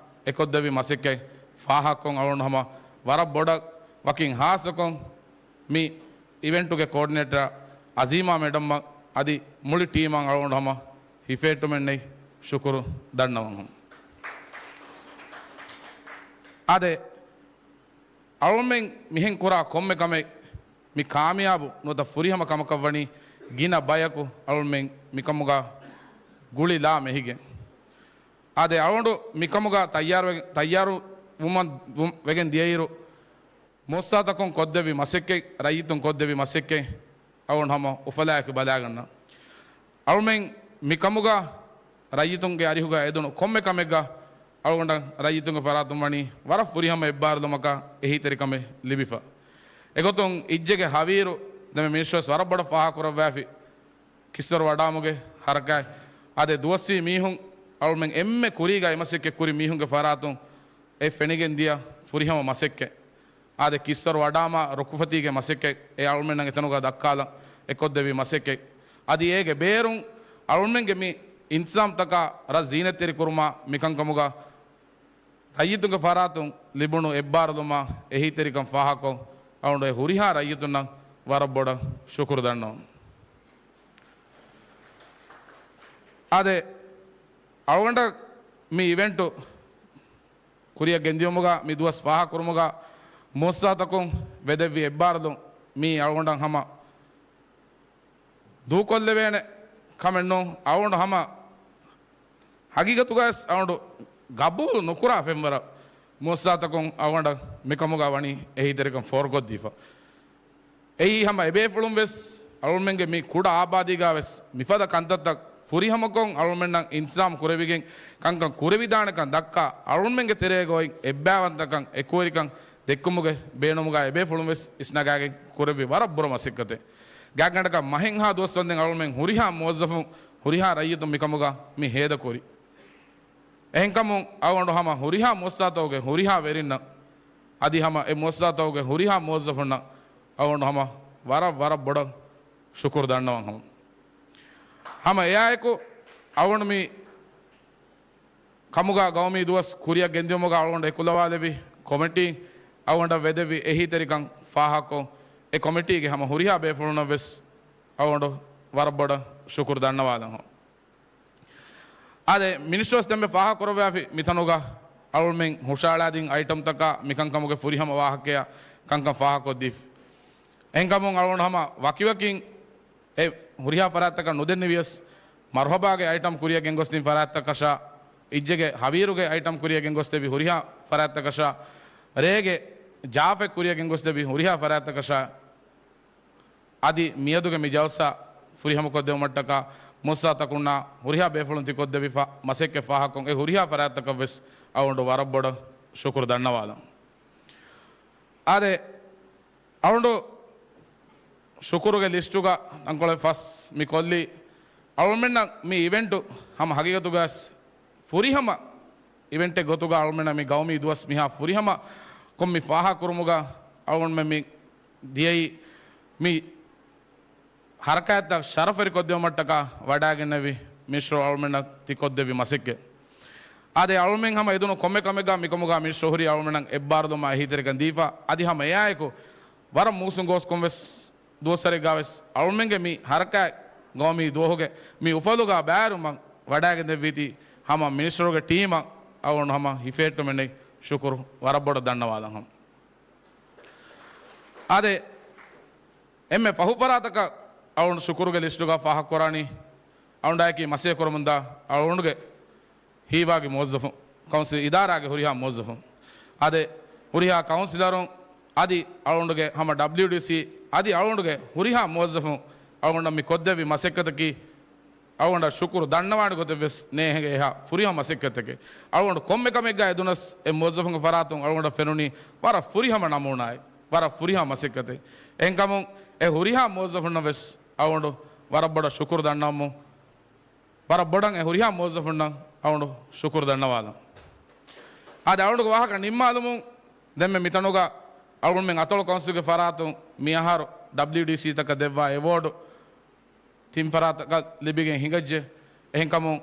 އެކޮށްދެއްވި މަސައްކަތް ފާހަގަކޮށް އަޅުގަނޑު ހަމަ ވަރަށް ބޮޑަށް ވަކިން ހާއްސަކޮށް މި އިވެންޓުގެ ކޯޑިނޭޓަރ އަޒީމާ މެޑަމްއަށް އަދި މުޅި ޓީމަށް އަޅުގަނޑު ހަމަ ހިފޭއްޓުމެއްނެތް ޝުކުރު ދަންނަވަން. އާދެ، އަޅުމެން މިހެން ކުރާ ކޮންމެ ކަމެއް މި ކާމިޔާބު ނުވަތަ ފުރިހަމަ ކަމަކަށްވަނީ ގިނަ ބަޔަކު އަޅުމެން މިކަމުގަ ގުޅިލާ މެހިގެން. އާދެ، އަޅުގަނޑު މިކަމުގަ ތައްޔާރުވެ-، ތައްޔާރު ވުމަށް، ވު-، ވެގެން ދިޔައިރު، މުއައްސަސާތަކުން ކޮށްދެއްވި މަސައްކަތް، ރައްޔިތުން ކޮށްދެއްވި މަސައްކަތް އަޅުގަނޑު ހަމަ އުފަލާއެކު ބަލާގަންނަ. އަޅުމެން މިކަމުގަ ރައްޔިތުންގެ އަރިހުގަ އެދުނު ކޮންމެ ކަމެއްގަ އަޅުގަނޑަށް ރައްޔިތުންގެ ފަރާތުން ވަނީ ވަރަށް ފުރިހަމަ އެއްބާރުލުމަކާ އެހީތެރިކަމެއް ލިބިފަ. އެގޮތުން އިއްޒެގެ ހަވީރު ދެމެ މިނިސްޓްރިވެސް ވަރަށް ބޮޑަށް ފާހަގަކުރައްވާފި. ކިސްވަރު ވަޑާމުގެ ހަރަކާތް އާދެ، ދުވަސްވީ މީހުން އަޅުމެން އެންމެ ކުރީގަ އެމަސައްކަތް ކުރި މީހުންގެ ފަރާތުން އެ ފެނިގެން ދިޔަ ފުރިހަމަ މަސައްކަތް. އާދެ، ކިސްވަރު ވަޑާމާ ރުކުފަތީގެ މަސައްކަތް އެ އަޅުމެންނަށް އެތަނުގަ ދައްކާލަން އެކޮށްދެއްވި މަސައްކަތް. އަދި އޭގެ ބޭރުން އަޅުމެންގެ މި އިންތިޒާމްތަކާ ރަށް ޒީނަތްތެރި ކުރުމާ މިކަންކަމުގަ ރައްޔިތުންގެ ފަރާތުން ލިބުނު އެއްބާރުލުމާ އެހީތެރިކަން ފާހަގަކޮށް އަޅުގަނޑު އެ ހުރިހާ ރައްޔިތުންނަށް ވަރަށް ބޮޑަށް ޝުކުރު ދަންނަވަން. އާދެ، އަޅުގަނޑަށް މި އިވެންޓު ކުރިއަށް ގެންދިޔުމުގަ މި ދުވަސް ފާހަގަކުރުމުގަ މުއައްސަސާތަކުން ވެދެއްވި އެއްބާރުލުން މީ އަޅުގަނޑަށް ހަމަ ދޫކޮށްލެވޭނެ ކަމެއް ނޫން. އަޅުގަނޑު ހަމަ ހަގީގަތުގައިސް އަޅުގަނޑު ގަބޫލު ނުކުރާ ފެންވަރަށް މުއައްސަސާތަކުން އަޅުގަނޑަށް މިކަމުގަ ވަނީ އެހީތެރިކަން ފޯރުކޮށްދީފަ. އެއީ ހަމަ އެބޭފުޅުން ވެސް އަޅުމެންގެ މި ކުޑަ އާބާދީގަ ވެސް މިފަދަ ކަންތައްތައް ފުރިހަމަކޮށް އަޅުމެންނަށް އިންތިޒާމް ކުރެވިގެން ކަންކަން ކުރެވިދާނެކަން ދައްކާ އަޅުމެންގެ ތެރޭގަ އޮތް އެއްބައިވަންތަކަން އެކުވެރިކަން ދެއްކުމުގެ ބޭނުމުގަ އެބޭފުޅުން ވެސް އިސްނަގާގެން ކުރެއްވި ވަރަށް ބުރަ މަސައްކަތެއް. ގާތްގަނޑަކަށް މަހެއްހާ ދުވަސް ވަންދެން އަޅުމެން ހުރިހާ މުވައްޒަފުން ހުރިހާ ރައްޔިތުން މިކަމުގަ މި ހޭދަކުރި. އެހެންކަމުން އަޅުގަނޑު ހަމަ ހުރިހާ މުއައްސަސާތަކުގެ ހުރިހާ ވެރިންނަށް އަދި ހަމަ އެ މުއައްސަސާތަކުގެ ހުރިހާ މުވައްޒަފުންނަށް އަޅުގަނޑު ހަމަ ވަރަށް ވަރަށް ބޮޑަށް ޝުކުރު ދަންނަވަން ހަމަ. ހަމަ އެއާއެކު އަޅުގަނޑު މި ކަމުގަ ގައުމީ ދުވަސް ކުރިއަށް ގެންދިއުމުގަ އަޅުގަނޑު އެކުލަވާލެއްވި ކޮމިޓީ އަޅުގަނޑަށް ވެދެއްވި އެހީތެރިކަން ފާހަގަކޮށް، އެ ކޮމިޓީގެ ހަމަ ހުރިހާ ބޭފުޅުންނަށް ވެސް އަޅުގަނޑު ވަރަށް ބޮޑަށް ޝުކުރު ދަންނަވާލަން ހަމަ. އާދެ، މިނިސްޓްރިވެސް ދެންމެ ފާހަގަކުރައްވާފި މިތަނުގަ އަޅުމެން ހުށައަޅާދިން އައިޓަމްތަކާ މިކަންކަމުގެ ފުރިހަމަ ވާހަކަޔާ ކަންކަން ފާހަގަކޮށްދީފި. އެހެންކަމުން އަޅުގަނޑު ހަމަ ވަކިވަކިން އެ ހުރިހާ ފަރާތްތަކަށް ނުދެންނެވިޔަސް، މަރުހަބާގެ އައިޓަމް ކުރިއަށް ގެންގޮސްދިން ފަރާތްތަކަށާ، އިއްޒެގެ ހަވީރުގެ އައިޓަމް ކުރިއަށް ގެންގޮސްދެއްވި ހުރިހާ ފަރާތްތަކަށާ، ރޭގެ ޖާފެއް ކުރިއަށް ގެންގޮސްދެއްވި ހުރިހާ ފަރާތްތަކަށާ، އަދި މިއަދުގެ މި ޖަލްސާ ފުރިހަމަކޮށްދެވުމަށްޓަކާ މުއައްސަސާތަކުންނާ ހުރިހާ ބޭފުޅުން ތިކޮށްދެއްވިފަ މަސައްކަތް ފާހަގަކޮށް އެ ހުރިހާ ފަރާތްތަކަށްވެސް އަޅުގަނޑު ވަރަށް ބޮޑަށް ޝުކުރު ދަންނަވާލަން. އާދެ، އަޅުގަނޑު ޝުކުރުގެ ލިސްޓުގަ ތަންކޮޅެއް ފަސް މި ކޮށްލީ، އަޅުމެންނަށް މި އިވެންޓު ހަމަ ހަގީގަތުގައިސް ފުރިހަމަ އިވެންޓެއް ގޮތުގަ އަޅުމެންނަށް މި ގައުމީ ދުވަސް މިހާ ފުރިހަމަ ކޮށް މި ފާހަގަކުރުމުގަ އަޅުގަނޑުމެން މި ދިޔައީ މި ހަރަކާތްތައް ޝަރަފުވެރިކޮށްދިއުމަށްޓަކާ ވަޑާގެންނެވި މިނިސްޓްރު އަޅުމެންނަށް ތިކޮށްދެއްވި މަސައްކަތް. އާދެ، އަޅުމެން ހަމަ އެދުނު ކޮންމެ ކަމެއްގަ މިކަމުގަ މިނިސްޓްރު ހުރީ އަޅުމެންނަށް އެއްބާރުލުމާ އެހީތެރިކަން ދީފަ، އަދި ހަމަ އެއާއެކު ވަރަށް މޫސުން ގޯސްކޮން ވެސް ދުވަސްވަރެއްގަ ވެސް އަޅުމެންގެ މި ހަރަކާތް ގައުމީ ދުވަހުގެ މި އުފަލުގަ ބައިވެރިވުމަށް ވަޑައިގެންދެއްވީތީ ހަމަ މިނިސްޓަރުގެ ޓީމަށް އަޅުގަނޑު ހަމަ ހިފޭއްޓުމެއް ނެތް ޝުކުރު ވަރަށް ބޮޑަށް ދަންނަވާލަން ހަމަ. އާދެ، އެންމެ ފަހު ފަރާތަކަށް އަޅުގަނޑު ޝުކުރުގެ ލިސްޓުގަ ފާހަގަކުރާނީ އަޅުގަނޑާއެކީ މަސައްކަތްކުރަމުންދާ އަޅުގަނޑުގެ ހީވާގި މުވައްޒަފުން، ކައުންސިލް އިދާރާގެ ހުރިހާ މުވައްޒަފުން، އާދެ، ހުރިހާ ކައުންސިލަރުން، އަދި އަޅުގަނޑުގެ ހަމަ ޑަބްލިޔުޑީސީ، އަދި އަޅުގަނޑުގެ ހުރިހާ މުވައްޒަފުން އަޅުގަނޑަށް މި ކޮށްދެއްވި މަސައްކަތަކީ އަޅުގަނޑަށް ޝުކުރު ދަންނަވާނެ ގޮތެއް ވެސް ނޭހެގެ އެހާ ފުރިހަމަ މަސައްކަތެކެއް. އަޅުގަނޑު ކޮންމެ ކަމެއްގަ އެދުނަސް އެ މުވައްޒަފުންގެ ފަރާތުން އަޅުގަނޑަށް ފެނުނީ ވަރަށް ފުރިހަމަ ނަމޫނާއެއް، ވަރަށް ފުރިހަމަ މަސައްކަތެއް. އެހެންކަމުން އެ ހުރިހާ މުވައްޒަފުންނަށް ވެސް އަޅުގަނޑު ވަރަށް ބޮޑަށް ޝުކުރު ދަންނަވަމުން، ވަރަށް ބޮޑަށް އެ ހުރިހާ މުވައްޒަފުންނަށް އަޅުގަނޑު ޝުކުރު ދަންނަވާލަން. އާދެ، އަޅުގަނޑުގެ ވާހަކަ ނިންމާލުމުން ދެންމެ މިތަނުގަ އަޅުގަނޑުމެން އަތޮޅު ކައުންސިލްގެ ފަރާތުން މިއަހަރު ޑަބްލިޔުޑީސީ ތަކަށް ދެއްވާ އެވޯޑު ތިން ފަރާތަކަށް ލިބިގެން ހިނގައްޖެ. އެހެންކަމުން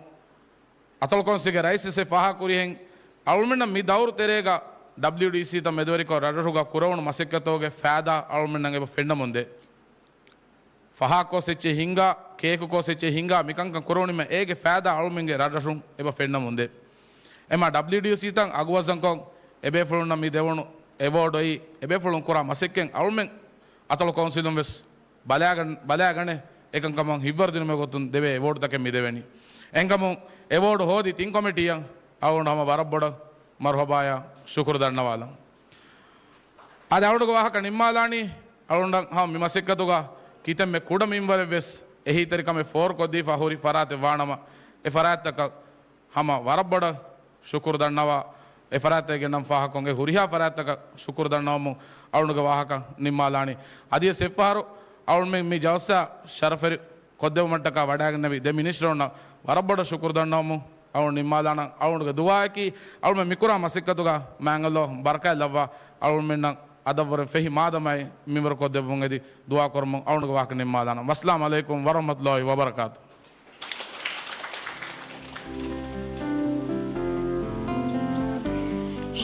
އަތޮޅު ކައުންސިލްގެ ރައީސް އެސް އެ ފާހަގަކުރިހެން އަޅުމެންނަށް މި ދައުރު ތެރޭގަ ޑަބްލިޔުޑީސީ ތައް މެދުވެރިކޮށް ރަށްރަށުގަ ކުރެވުނު މަސައްކަތުގެ ފައިދާ އަޅުމެންނަށް އެބަ ފެންނަމުންދޭ. ފަހާ ކޯސް އެއްޗެއް ހިންގާ، ކޭކު ކޯސް އެއްޗެއް ހިންގާ، މިކަންކަން ކުރެވުނީމަ އޭގެ ފައިދާ އަޅުމެންގެ ރަށްރަށުން އެބަ ފެންނަމުންދޭ. އެމާ ޑަބްލިޔުޑީސީ ތައް އަގުވަޒަންކޮށް އެބޭފުޅުންނަށް މި ދެވުނު އެވޯޑު އޮތް އެބޭފުޅުން ކުރާ މަސައްކަތް އަޅުމެން އަތޮޅު ކައުންސިލުން ވެސް ބަލާގަން-، ބަލާގަނެ، އެކަންކަމަށް ހިތްވަރުދިނުމެއް ގޮތުން ދެވޭ އެވޯޑުތަކެއް މި ދެވެނީ. އެހެންކަމުން އެވޯޑު ހޯދި ތިން ކޮމިޓީއަށް އަޅުގަނޑު ހަމަ ވަރަށް ބޮޑަށް މަރުހަބާޔާ ޝުކުރު ދަންނަވާލަން. އަދި އަޅުގަނޑުގެ ވާހަކަ ނިންމާލާނީ، އަޅުގަނޑަށް ހަމަ މި މަސައްކަތުގަ ކިތަންމެ ކުޑަ މިންވަރެއް ވެސް އެހީތެރިކަމެއް ފޯރުކޮށްދީފަ ހުރި ފަރާތެއް ވާނަމަ، އެ ފަރާތްތަކަށް ހަމަ ވަރަށް ބޮޑަށް ޝުކުރު ދަންނަވާ، އެ ފަރާތްތަކެއްގެ ނަން ފާހަގަކޮށް އެ ހުރިހާ ފަރާތްތަކަށް ޝުކުރު ދަންނަވަމުން އަޅުގަނޑުގެ ވާހަކަ ނިންމާލާނީ. އަދިވެސް އެއްފަހަރު އަޅުގަނޑުމެން މި ޖަލްސާ ޝަރަފްވެރި ކޮށްދެއްވުމަށްޓަކާ ވަޑައިގެންނެވި ދެ މިނިސްޓަރުންނަށް ވަރަށް ބޮޑަށް ޝުކުރު ދަންނަވަމުން އަޅުގަނޑު ނިންމާލާނަން. އަޅުގަނޑުގެ ދުޢާއަކީ އަޅުގަނޑުމެން މިކުރާ މަސައްކަތުގަ މާތް ﷲ ބަރަކާތް ލައްވާ، އަޅުގަނޑުމެންނަށް އަދަށްވުރެން ފެހި މާދަމާއެއް މިންވަރު ކޮށްދެއްވުން އެދި ދުޢާ ކުރަމުން އަޅުގަނޑުގެ ވާހަކަ ނިންމާލާނަން. ވައްސަލާމް ޢަލައިކުމް ވަރަޙްމަތުﷲ ވަބަރަކާތު.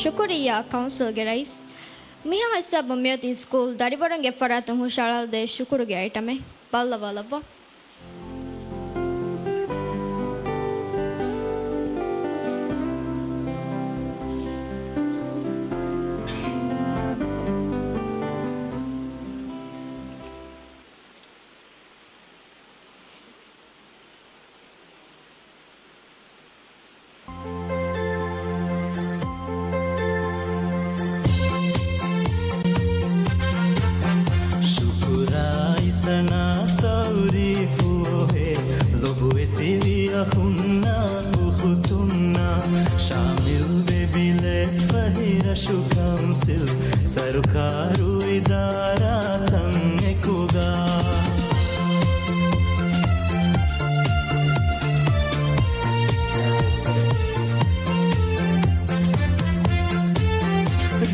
ޝުކުރިއްޔާ ކައުންސިލްގެ ރައީސް. މިހާ ހިސާބުން މިއޮތީ ސްކޫލް ދަރިވަރުންގެ ފަރާތުން ހުށަހަޅާލަދޭ ޝުކުރުގެ އައިޓަމެއް. ބައްލަވާލައްވާ. ޝުކުރާއި ސަނާ ތައުރީފު އޮހޭ، ލޮބުވެތިވި އަޚުންނާ އުޚުތުންނާ، ޝާމިލްވެ ބިލެއް ފަހި ރަށު ކައުންސިލް ސަރުކާރު އިދާރާތައް އެކުގަ.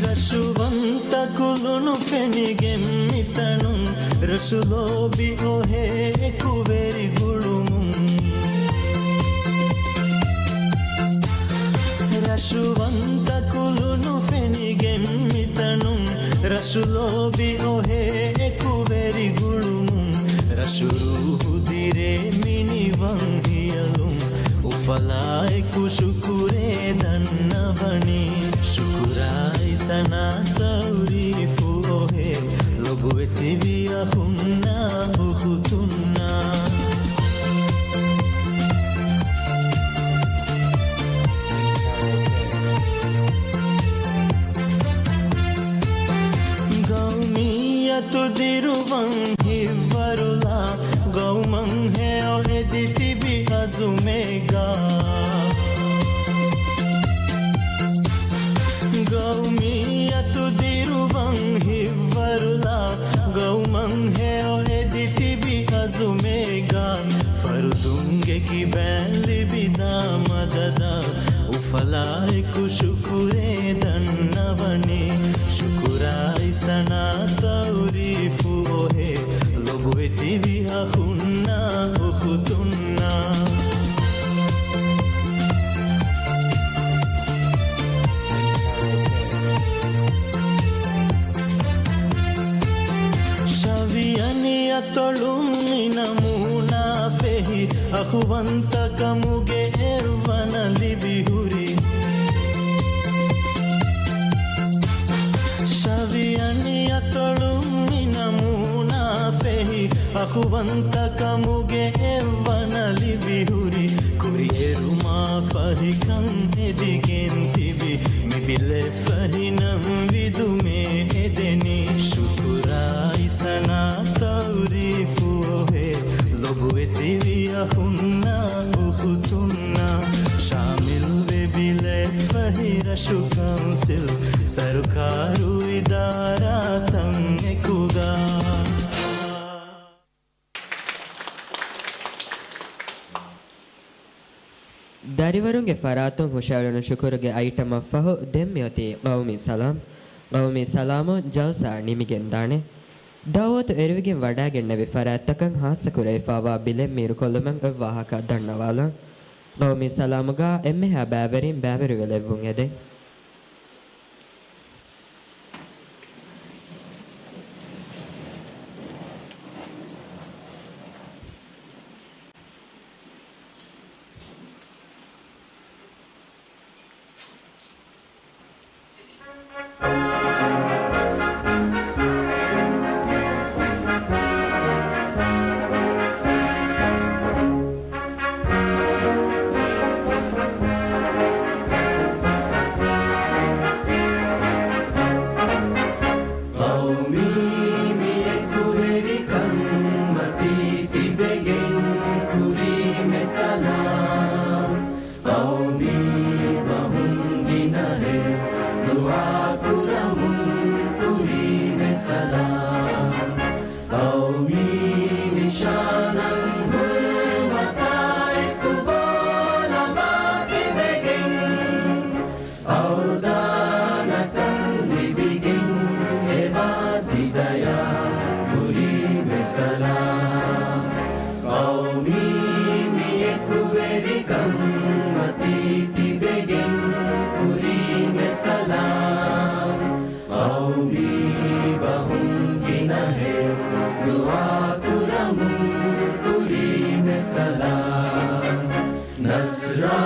ރަށުވަންތަ ކުލުނު ފެނިގެން މިތަނުން، ރަށު ލޯބި އޮހޭ އެކުވެރި ގުޅުމުން. ރަށުވަންތަ ކުލުނު ފެނިގެން މިތަނުން، ރަށު ލޯބި އޮހޭ އެކުވެރި ގުޅުމުން. ރަށު ރޫހު ދިރޭ މިނިވަން ހިޔަލުން، އުފަލާއެކު ޝުކުރޭ ދަންނަވަނީ. ޝުކުރާއި ސަނާ ތައުރީފު އޮހޭ، ލޮބުވެތިވި އަޚުންނާ އުޚުތުންނާ. ގައުމިއްޔަތު ދިރުވަން ހިތްވަރުލާ، ގައުމަށް ހެޔޮ އެދި ތިބި އަޒުމެއްގަ. ގައުމިއްޔަތު ދިރުވަން ހިތްވަރުލާ، ގައުމަށް ހެޔޮ އެދި ތިބި އަޒުމެއްގަ. ފަރުދުންގެ ކިބައިން ލިބިދާ މަދަދަށް، އުފަލާއެކު ޝުކުރޭ ދަންނަވަނީ. ޝުކުރާއި ސަނާ ތައުރީފު އޮހޭ، ލޮބުވެތިވި އަޚުންނާ އުޚުތުންނާ. ޝަވިޔަނި ތޮޅުން މި ނަމޫނާ ފެހި، އަޚުވަންތަކަމުގެ އެއްވަނަ ލިބިހުރި. ޝަވިޔަނި އަތޮޅުން މި ނަމޫނާ ފެހި، އަޚުވަންތަކަމުގެ އެއްވަނަ ލިބިހުރި. ކުރިއެރުމާ ފަހިކަން ހެދިގެން ތިބި، މި ބިލެ ފަހިނަން ވިދުމޭ އެދެނީ. ޝުކުރާއި ސަނާ ތައުރީފު އޮހޭ، ލޮބުވެތިވި އަޚުންނާ އުޚުތުންނާ، ޝާމިލްވެ ބިލެ ފަހި ރަށު ކައުންސިލް ސަރުކާރު އިދާރާތައް އެކުގަ. ދަރިވަރުންގެ ފަރާތުން ހުށައެޅުނު ޝުކުރުގެ އައިޓަމަށްފަހު ދެން މިއޮތީ ޤައުމީ ސަލާމް. ޤައުމީ ސަލާމުން ޖަލްސާ ނިމިގެންދާނެ. ދަޢުވަތު އެރިވިގެން ވަޑައިގެންނެވި ފަރާތްތަކަށް ހާއްސަކުރެވިފާވާ ބިލެއް މީރުކޮށްލުމަށް އޮތް ވާހަކަ ދަންނަވާލަން. ޤައުމީ ސަލާމުގަ އެންމެހާ ބައިވެރިން ބައިވެރިވެލެއްވުން އެދެން. ޤައުމީ މި އެކުވެރިކަން މަތީ ތިބެގެން ކުރީމެ ސަލާމް. ޤައުމީ ބަހުން ގިނަހެޔޮ ދުޢާ ކުރަމުން ކުރީމެ ސަލާމް. ޤައުމީ ނިޝާނަށް ހުރުމަތާ އެކު ބޯލަނބާ ތިބެގެން، އަވްދާނަކަން ލިބިގެން އެބާ ތި ދަޔާ ކުރީމެ ސަލާމް. ޤައުމީ މި އެކުވެރިކަން މަތީ ތިބެގެން ކުރީމެ ސަލާމް. ޤައުމީ ބަހުން ގިނަހެޔޮ ދުޢާ ކުރަމުން ކުރީމެ ސަލާމް. ނަޞްރާ